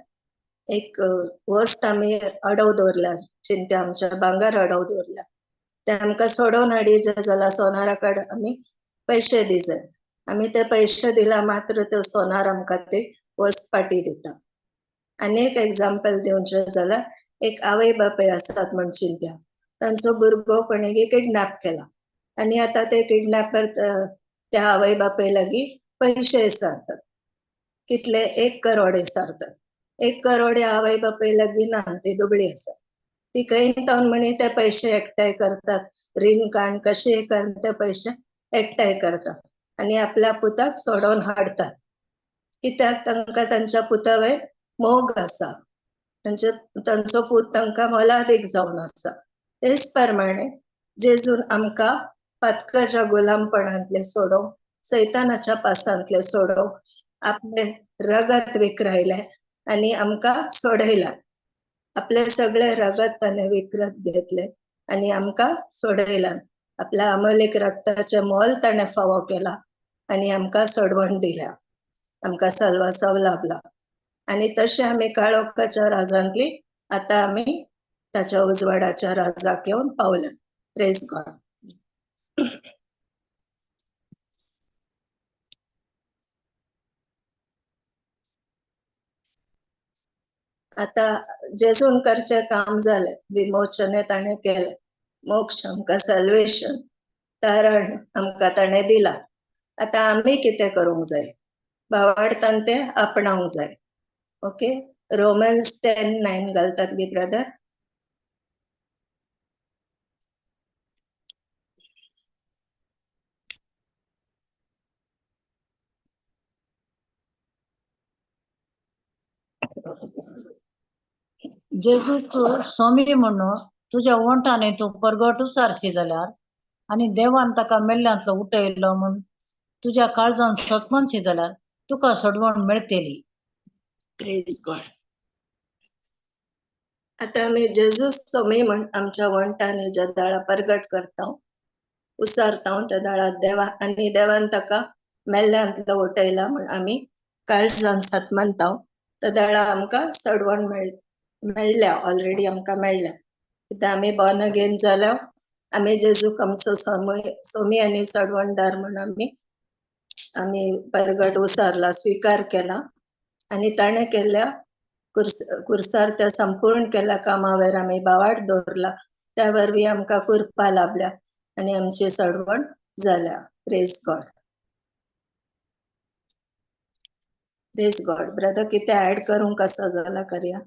एक वस्त आमी अडव दवरल्या, चिंत्या आमच्या भांगर अडव दवरल्या, ते आमकां सोडोवन हाडीचे जाल्यार सोनारा कडेन आमी पयशे दिजाय. आमी ते पयशे दिला मात्र त्यो सोनार आमकां ते वस्त पाटी दिता. आनी एक एग्जाम्पल दिवचें जाल्यार एक आवय बापूय आसात म्हण चिंत्या, तांचो भुरगो कोणेगी किडनॅप केला आनी आतां ते किडनॅपर त्या आवय बापूय लागीं पयशे विचारतात. कितले? 1 करोड विचारतात. 1 करोड आवय बापूय लागीं ना, ती दुबळी आसा. ती खंय तावन म्हणी ते पयशे एकठांय करतात, रीण काण कशेय करून ते पयशे एकठांय करतात आनी आपल्या पुताक सोडोवन हाडतात. कित्याक? तांकां तांच्या पुता वयर मोग आसा, तांचो पूत तांकां मोलादीक जावन आसा. तेच प्रमाणे जेजून आमकां पातकाच्या गुलामपणांतले सोडोवंक, सैतानाच्या पासांतले सोडोवंक आपले रगत विकरायलें आनी आमकां सोडयला. आपले सगळे रगत ताणें विकत घेतले आनी आमकां सोडयला. आपल्या अमोलीक रक्ताचें मोल ताणें फावो केला आनी आमकां सोडवण दिल्या, आमकां सल्वासाव लाभला. आनी तशें आमी काळोखाच्या राजांतली आतां आमी ताच्या उजवाडाच्या राजाक येवन पावल्या. Praise God. आतां जेजून करचें काम जालें, विमोचन ताणें केलें, मोक्ष आमकां सॅल्वेशन तारण आमकां ताणें दिलां. आतां आमी कितें करूंक जाय? भावार्थान तें आपणावंक जाय. ओके, रोमन्स 10:9 घालतात गी ब्रदर? जेजूच स्वामी म्हणून तुज्या ओंठांनी तूं परगट उचारशी जाल्यार आनी देवान ताका मेल्ल्यांतलो उठयलो म्हूण तुज्या काळजान सत मानशी जाल्यार तुका सोडवण मेळटली. प्रेज गॉड. आतां आमी जेजूस स्वामी म्हण आमच्या वंठांनी ज्या दाळा परगट करता, उसारता, त्या दाळा देवा आनी देवान ताका मेल्ल्यांतलो उठयला म्हण आमी काळजान सत मानता, त्या दाळा आमकां सडवण मेळ्ळ्या, ऑलरेडी आमकां मेळ्ळ्या. कित्याक आमी बॉर्न अगेन जाल्या, आमी जेजूक आमचो स्वामी आनी सडवणदार म्हण आमी आमी परगट उसारला, स्विकार केला आनी ताणें केल्ल्या कुर्सार त्या संपूर्ण केल्या कामावर आमी भावार्थ दवरला, त्या वरवीं आमकां कृपा लाभल्या आनी आमची सडवण जाल्या. Praise God. Praise God. Brother कितें ऍड करूंक आसा जाल्यार करया.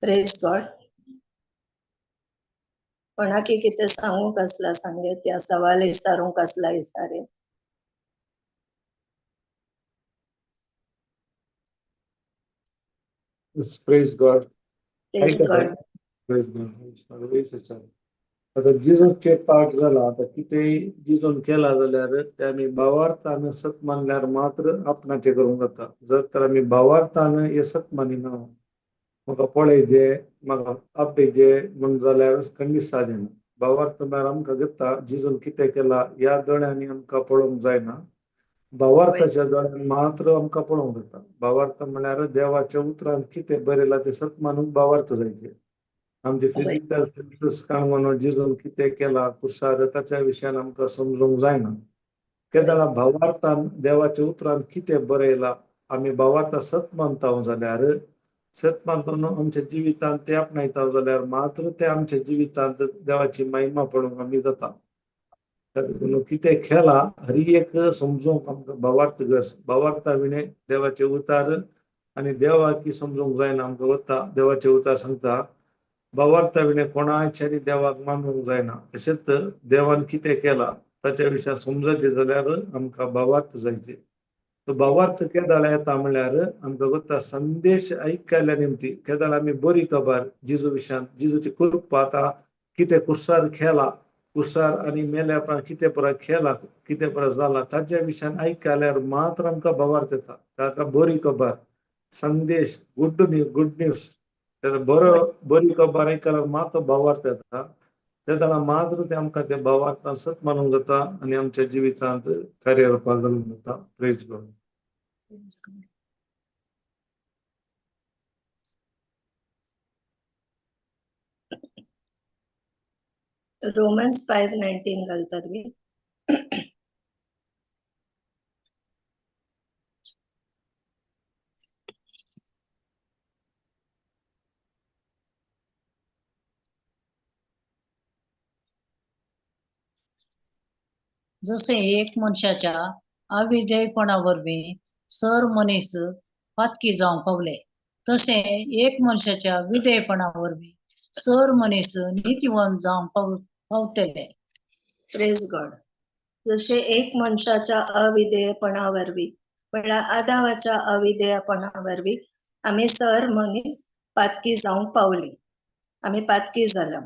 प्रेज गॉड. कोणाकी कितें सांगूंक आसला सांगेत, या सवाल विचारूंक आसला विचारे. Praise God. Praise God. Praise God. आतां जेजूचे पाठ जाला, आतां कितेंय जेजून केला जाल्यार ते आमी भावार्थान सत मानल्यार मात्र आपणाचें करूंक जाता. जर तर आमी भावार्थान हें सत मानिना, म्हाका पळयजे, म्हाका आपयजे म्हण जाल्यार खंडीत सादिना. भावार्थ म्हळ्यार आमकां घेता जेजून कितें केला ह्या दोळ्यांनी आमकां पळोवंक जायना, भावार्थाच्या दोळ्यान मात्र आमकां पळोवंक जाता. भावार्थ म्हळ्यार देवाच्या उतरान कितें बरयलां तें सत मानूंक भावार्थ जायचे. आमचे फिजिकल सेन्सीस काणून जेजून कितें केला कुर्सार ताच्या विशयान आमकां समजूंक जायना. केदळा भावार्थान देवाच्या उतरान कितें बरयलां आमी भावार्था सत मानता जाल्यार, सत मानता आमच्या जिवितांत ते आपणायता जाल्यार मात्र ते आमच्या जिवितांत देवाची महिमा पळोवंक आमी जाता. कितें केला हरी एक समजूंक आमकां भावार्थ गरज. भावार्था विणे देवाचे उतार आनी देवाकी समजूंक जायना. आमकां वता देवाचे उतार सांगता भावार्था विणे कोणाच्या देवाक मानूंक जायना. तशेंच देवान कितें केला ताच्या विशयान समजचें जाल्यार आमकां भावार्थ जायचे. तो भावार्थ केदाळ येता म्हणल्यार आमकां वता संदेश आयकल्या निमती. केदाळ आमी बरी खबर जेजू विशयान, जेजूची कृपा आतां कितें कुर्सार केला, कुर्सार आनी मेल्या उपरांत कितें परत केला, कितें परत जाला ताच्या विशयान आयकल्यार मात्र आमकां भावार्थ येता. ताका बरी खबर संदेश, गुड न्यूज, बरो बरी खबर आयकल्यार मात्र भावार्थ येता. तेन्ना मात्र ते आमकां ते भावार्थान सत मानूंक जाता आनी आमच्या जिवितांत कार्यरुपाक घालूंक जाता. Praise God. Romans 5:19 घालतात गी? जसे एक मनशाच्या अविधेयपणा वरवीं सर मनीस पातकी जावंक पावले, तशें एक मनशाच्या विधेयपणा वरवीं सर मनीस नितीवंत जावंक पावतले. प्रेज गॉड. जशें एक मनशाच्या अविधेयपणा वरवीं म्हळ्यार आदावाच्या अविधेयपणा वरवीं आमी सर मनीस पातकी जावंक पावली, आमी पातकी जाल्या,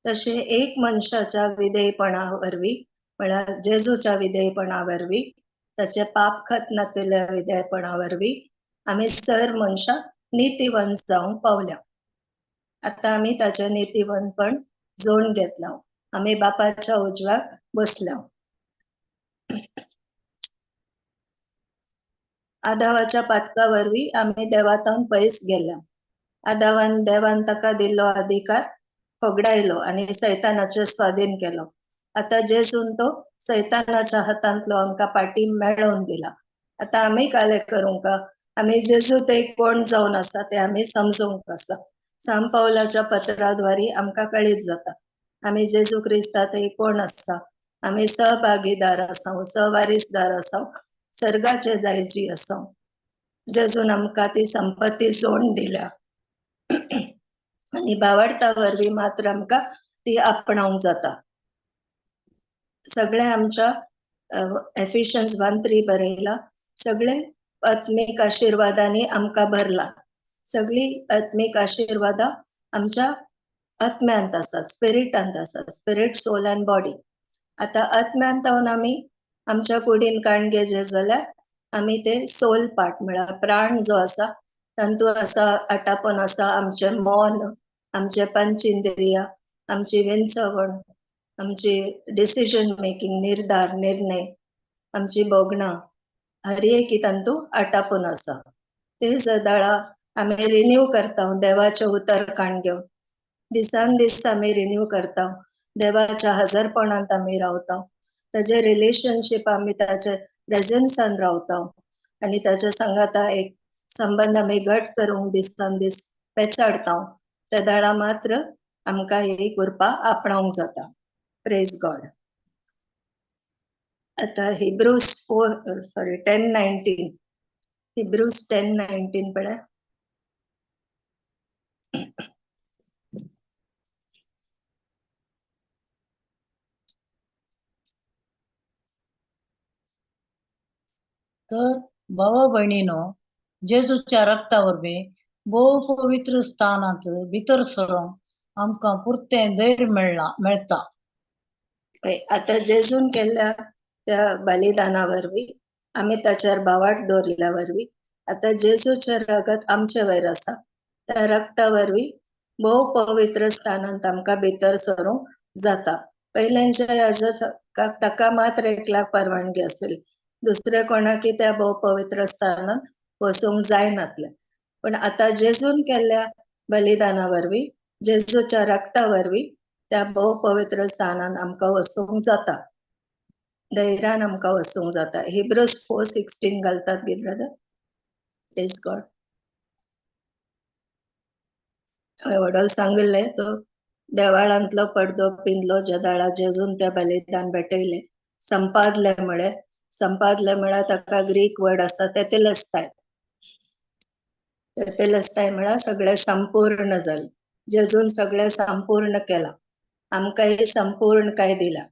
तशें एक मनशाच्या विधेयपणा वरवीं म्हळ्यार जेजूच्या विधेयपणा वरवीं, ताचे पाप खत नातिल्ल्या विधेयपणा वरवीं आमी सर मनशां नितीवंत जावंक पावल्या. आतां आमी ताचें नितीवंतपण जोडून घेतलां, आमी बापाच्या उजव्याक बसल्या. आदावाच्या पातका वरवीं आमी देवातावन पयस गेल्या. आदावान देवान ताका दिल्लो अधिकार होगडायलो आनी सैतानाचे स्वाधीन केलो. आतां जेजून तो सैतानाच्या हातांतलो आमकां पाटी मेळोवन दिला. आतां आमी काले करूंक आमी जेजू ते कोण जावन आसा ते आमी समजूंक आसा. सांत पावलाच्या पत्राद्वारे आमकां कळीत जाता आमी जेजू क्रिस्ता ते कोण आसा. आमी सहभागीदार आसा, सहवारीसदार आसा, सर्गाचे जायजी आसा. जेजून आमकां ती संपत्ती जोड दिल्या आनी भावार्था वरवीं मात्र आमकां ती आपणावंक जाता. सगळे आमच्या एफिशियन्स 1:3 बरयला, सगळे आत्मीक आशिर्वादांनी आमकां भरला. सगळी आत्मीक आशिर्वादां आमच्या आत्म्यांत आसात, स्पिरिटांत आसात, स्पिरीट सोल अँड बॉडी. आतां आत्म्यांत आमी आमच्या कुडीन काणगे जे जाल्यार आमी ते सोल पार्ट म्हळ्यार प्राण जो आसा तांतू आसा आटापून आसा आमचें मन, आमचे पंच इंद्रिया, आमची विंचवण, आमची डिसिजन मेकिंग, निर्धार, निर्णय, आमची भोगणां, हर एक तांतू आटापून आसा. ते सदाळा आमी रिन्यू करता देवाचें उतर काण घेवन. दिसान दीस आमी रिन्यू करता, देवाच्या हजरपणांत आमी रावता, ताजे रिलेशनशीप आमी ताचे प्रेझन्सान रावता आनी ताच्या सांगाता एक संबंद आमी घट करूंक दिसान दीस पेचाडता. त्या दाडा मात्र आमकां ही कृपा आपणावंक जाता. Praise God. आतां हिब्रूज 4 सॉरी 10:19, हिब्रूज 10:19 पळय. तर भावा भयणीनो, जेजूच्या रक्ता वरवीं भोव पवित्र स्थानांत भितर सरोंक आमकां पुरतें धैर्य मेळटा. आतां जेजून केल्ल्या त्या बलिदाना वरवीं आमी ताचेर भावार्थ दवरिल्ल्या वरवीं आतां जेजूचें रगत आमचे वयर आसा. त्या रक्ता वरवीं भोव पवित्र स्थानांत आमकां भितर सरूंक जाता. पयल्यांच्या याजकाक ताका मात्र एकल्याक परवानगी आसली, दुसरे कोणाकी त्या भोव पवित्र स्थानांत वचूंक जायनातलें. पण आतां जेजून केल्ल्या बलिदाना वरवीं, जेजूच्या रक्ता वरवीं त्या भोव पवित्र स्थानांत आमकां वचूंक जाता, धैर्यान आमकां वचूंक जाता. हिब्रूज 4:16 घालतात गे ब्रदर. Praise God. हांवें व्हडल सांगिल्लें, तो देवाळांतलो पडदो पिंदलो ज्या दाळा जेजून त्या बलिदान भेटयलें, संपादलें म्हळें. संपादलें म्हळ्यार ताका ग्रीक वर्ड आसा तेतेलस्ताय. तेतेलस्ताय म्हळ्यार सगळें संपूर्ण जालें. जेजून सगळें संपूर्ण केलां, आमकांय संपूर्ण काय दिला.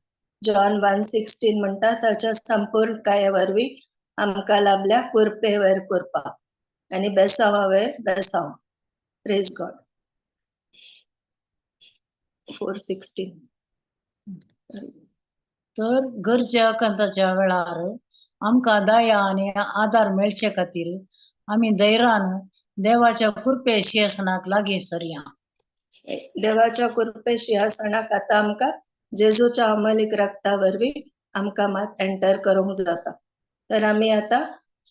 जॉन 1:16 म्हणटा ताच्या संपूर्ण काये वरवीं आमकां लाभल्या कुरपे वयर कुरपा आनी बेसांवा वयर बेसांव. Praise God. 4:16. तर गरजे आकांताच्या वेळार आमकां दया आनी आदार मेळचे खातीर आमी धैर्यान देवाच्या कृपे शिंहासनाक लागीं सरया. देवाच्या कृपे शिंहासनाक आतां आमकां जेजूच्या अमलीक रक्ता वरवीं आमकां मात एंटर करूंक जाता. तर आमी आतां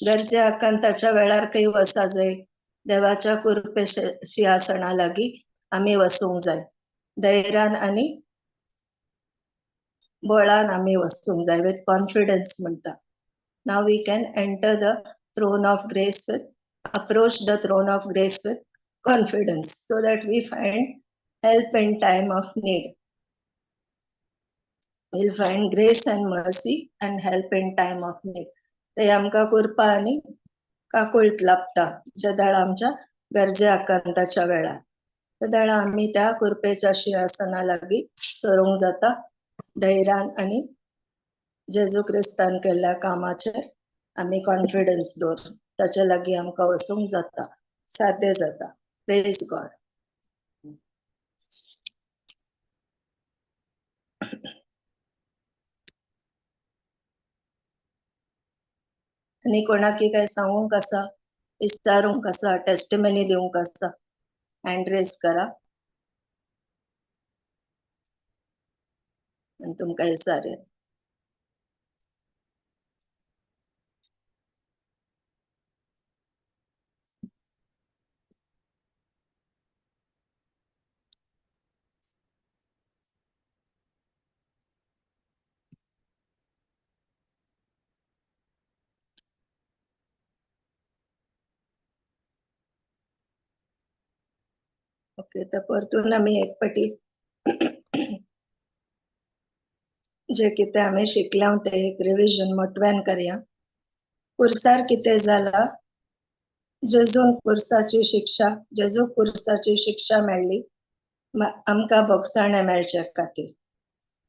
गरजे आकांताच्या वेळार खंय वचा जाय, देवाच्या कृपे शिंहासना लागीं आमी वचूंक जाय. धैर्यान आनी बळान आमी वचूंक जाय, विथ कॉन्फिडन्स म्हणटा. Now we can enter the throne of grace with, approach the throne of grace with confidence, so that we find help in time of need. We'll find grace and mercy and help in time of need. ते आमकां कृपा आनी काकुळट लाभता ज्या दाळा आमच्या गरजे आकांताच्या वेळार. त्या दाळा आमी त्या कृपेच्या शिंहासना लागीं सरूंक जाता धैर्यान आनी जेजू क्रिस्तान केल्ल्या कामाचेर आमी कॉन्फिडन्स दवरून ताच्या लागीं आमकां वचूंक जाता, साध्य जाता. Praise God. आनी कोणाकी काय सांगूंक आसा, विचारूंक आसा, टेस्टिमनी दिवंक आसा, हँड रेज करा आनी तुमकां विचारया. ओके, तर परतून आमी एक पटी जे कितें आमी शिकल्या तें एक रिविजन मोटव्यान करया. कुर्सार कितें जाला? जेजून कुर्साची शिक्षा, जेजू कुर्साची शिक्षा मेळ्ळी आमकां भोगसाणें मेळचे खातीर.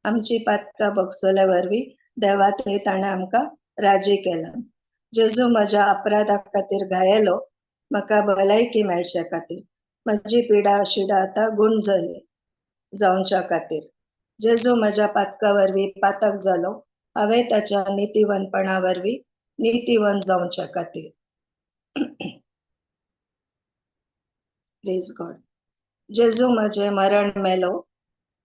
आमची पातकां भोगसल्या वरवीं देवा थंय ताणें आमकां राजी केला. जेजू म्हज्या अपराधा खातीर घायलो, म्हाका भलायकी मेळचे खातीर. म्हजी पिडा शिडा आतां गुण जाली जावच्या खातीर. जेजू म्हज्या पातका वरवीं पातक जालो, हांवें ताच्या नितीवंतपणा वरवीं नितीवंत जावच्या खातीर. प्रेज गॉड. जेजू म्हजें मरण मेलो,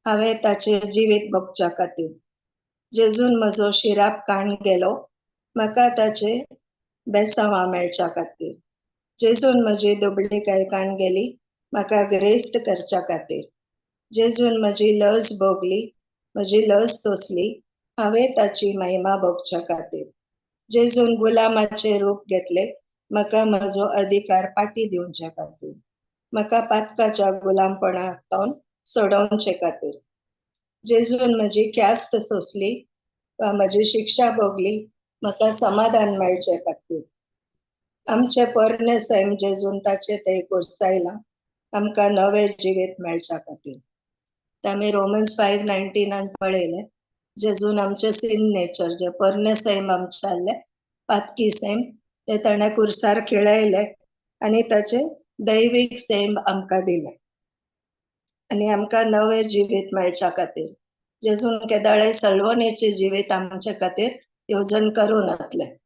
हांवें ताचें जिवीत भोगच्या खातीर. जेजून म्हजो शिराप काण गेलो, म्हाका ताचे बेसांवां मेळच्या खातीर. जेजून म्हजी दुबळीकाय काण गेली, म्हाका ग्रेस्त करच्या खातीर. जेजून म्हजी लज भोगली, म्हजी लज सोंसली, हांवें ताची महिमा भोगच्या खातीर. जेजून गुलामाचें रूप घेतलें, म्हाका म्हजो अधिकार पाटी दिवच्या खातीर, म्हाका पातकाच्या गुलामपणांत सोडोवचे खातीर. जेजून म्हजी ख्यास्त सोंसली वा म्हजी शिक्षा भोगली, म्हाका समाधान मेळचे खातीर. आमचे पोरणे सैम जेजून ताचे ते कोर्सायला, आमकां नवें जिवीत मेळच्या खातीर. आमी रोमन्स 5:19 पळयलें, जेजून आमचे सिन नेचर, जे पोरणे सैम आमचें आहलें पातकी सैम, ते ताणें कुर्सार खेळयले आनी ताचे दैवीक सैम आमकां दिलें आनी आमकां नवें जिवीत मेळच्या खातीर. जेजून केदाळे सलवणेचें जिवीत आमचे खातीर येवजण करूं नासलें.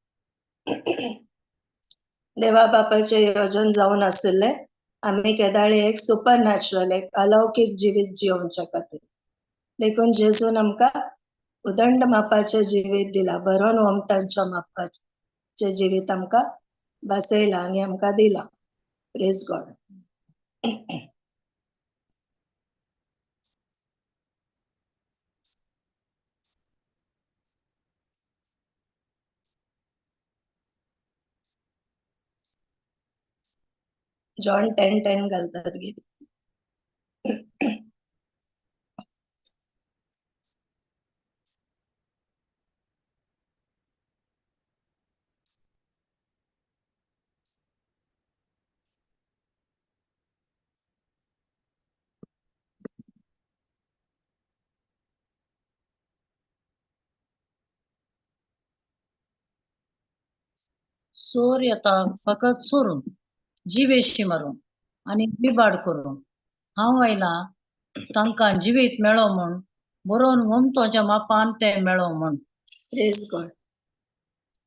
देवा बापाचें येवजण जावन आशिल्लें आमी केदाळे एक सुपर नॅचरल, एक अलौकीक जिवीत जियोवच्या खातीर. देखून जेजून आमकां उदंड मापाचें जिवीत दिलां, बरोवन वमतांच्या मापाचें जिवीत आमकां बसयलां आनी आमकां दिलां. Praise God. John 10:10 घालतात गे. चोर येता फकत चोरून, जिवेशी मारून आनी बिबाड करून. हांव आयलां तांकां जिवीत मेळो म्हूण, बरोवन वमतोच्या मापान तें मेळो म्हूण. प्रेज गॉड.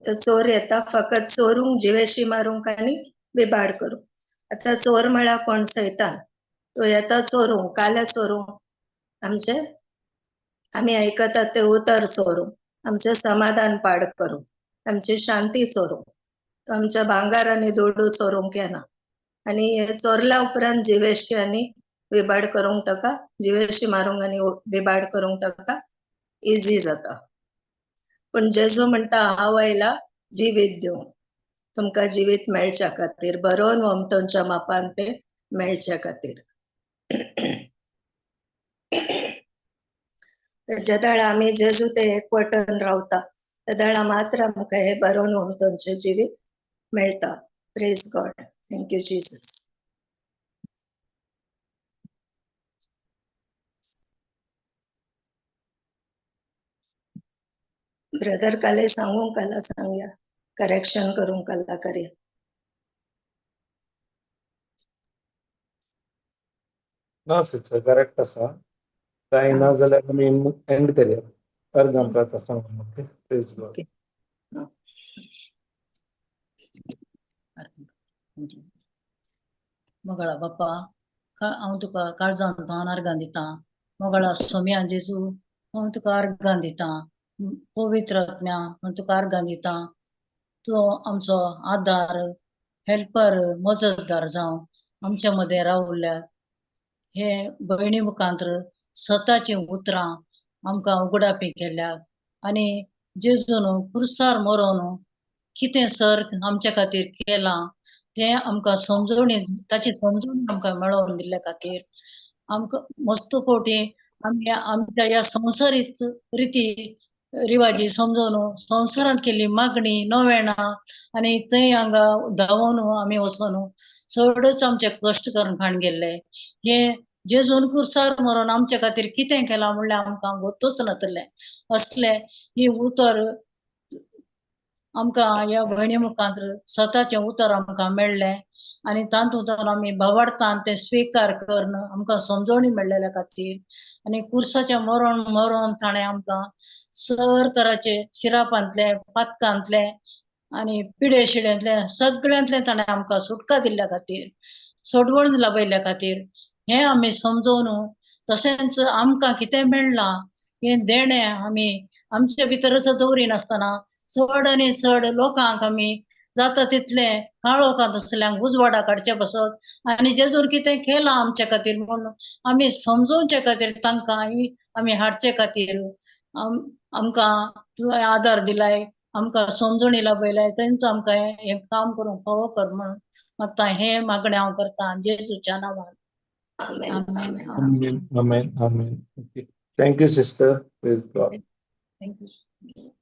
तर चोर येता फकत चोरूंक, जिवेशी मारूंक आनी बिबाड करूंक. आतां चोर म्हळ्यार कोण? सैतान. तो येता चोरूंक, काल्या चोरूंक, आमचे आमी आयकतात ते उतर चोरूंक, आमचें समाधान पाड करूंक, आमची शांती चोरूंक. तो आमच्या भांगार आनी दुडू चोरूंक येना. आनी हे चोरल्या उपरांत जिवेशी आनी बिबाड करूंक ताका, जिवेशी मारूंक आनी बिबाड करूंक ताका इजी जाता. पूण जेजू म्हणटा, हांव आयला जिवीत दिवंक, तुमकां जिवीत मेळच्या खातीर, बरोवन वमतोंच्या मापान तें मेळच्या खातीर. जेदाळा आमी जेजू ते एकवटन रावता तेदाळा मात्र आमकां हें बरोवन वमतोंचें जिवीत मेळटा. Praise God. Thank you Jesus. Brother काले सांगूंक काला सांगया, करेक्शन करूंक काला करया. ना सिस्टर, करेक्ट आसा. कांय ना जाल्यार आमी एंड करया. अर्गां प्रार्थना सांगून. Okay, praise God. Okay. मोगाळा बाप्पा, हांव तुका काळजान तान अर्गां दितां. मोगाळा सोम्या जेजू, हांव तुका अर्गां दितां. पवित्र आत्म्या, हांव तुका अर्गां दितां. तूं आमचो आदार, हेल्पर, मजतदार जावं आमच्या मदें रावल्या. हे भयणी मुखांत्र सताचीं उतरां आमकां उगडापी केल्या आनी जेजून खुर्सार मरोन कितें सर आमच्या खातीर केलां तें आमकां समजवणी, ताची समजवणी आमकां मेळोवन दिल्ल्या खातीर आमकां मस्त फावटी आमी आमच्या ह्या संवसारीच रिती रिवाजी समजून संवसारांत केल्ली मागणी नवेणां आनी थंय हांगा धांवोन आमी वचोन चडच आमचे कश्ट करून खाण गेल्ले. हे जेजून कुर्सार मरोन आमच्या खातीर कितें केलां म्हणल्यार आमकां गोतूच नातलें. असलें ही उतर आमकां ह्या भयणी मुखांत स्वताचें उतर आमकां मेळ्ळें आनी तातूंत आमी भावार्थान तें स्विकार करून आमकां समजवणी मेळ्ळेल्या खातीर आनी कुर्साचें मरण मरोन ताणें आमकां सर तराचे शिरापांतले, पातकांतले आनी पिडे शिड्यांतले सगळ्यांतले ताणें आमकां सुटका दिल्ल्या खातीर, सोडवण लाभयल्ल्या खातीर हें आमी समजोवन तशेंच आमकां कितें मेळ्ळां हें देणें आमी आमचे भितरच दवरिनासतना चड आनी चड लोकांक आमी जाता तितलें काळोखांत आसल्यांक उजवाडा काडचे पासत आनी जेजून कितें केलां आमचे खातीर म्हूण आमी समजोवचे खातीर तांकां आमी हाडचे खातीर आमकां तुवें आदार दिलाय, आमकां समजणी लाभयलाय, तेंचो आमकां हें काम करूंक फावो कर म्हणून मागता. हें मागणें हांव करता जेजूच्या नांवान. आमेन. आमेन. आमेन. Amen, amen, amen. Okay. Thank you, sister. Praise God. Thank you.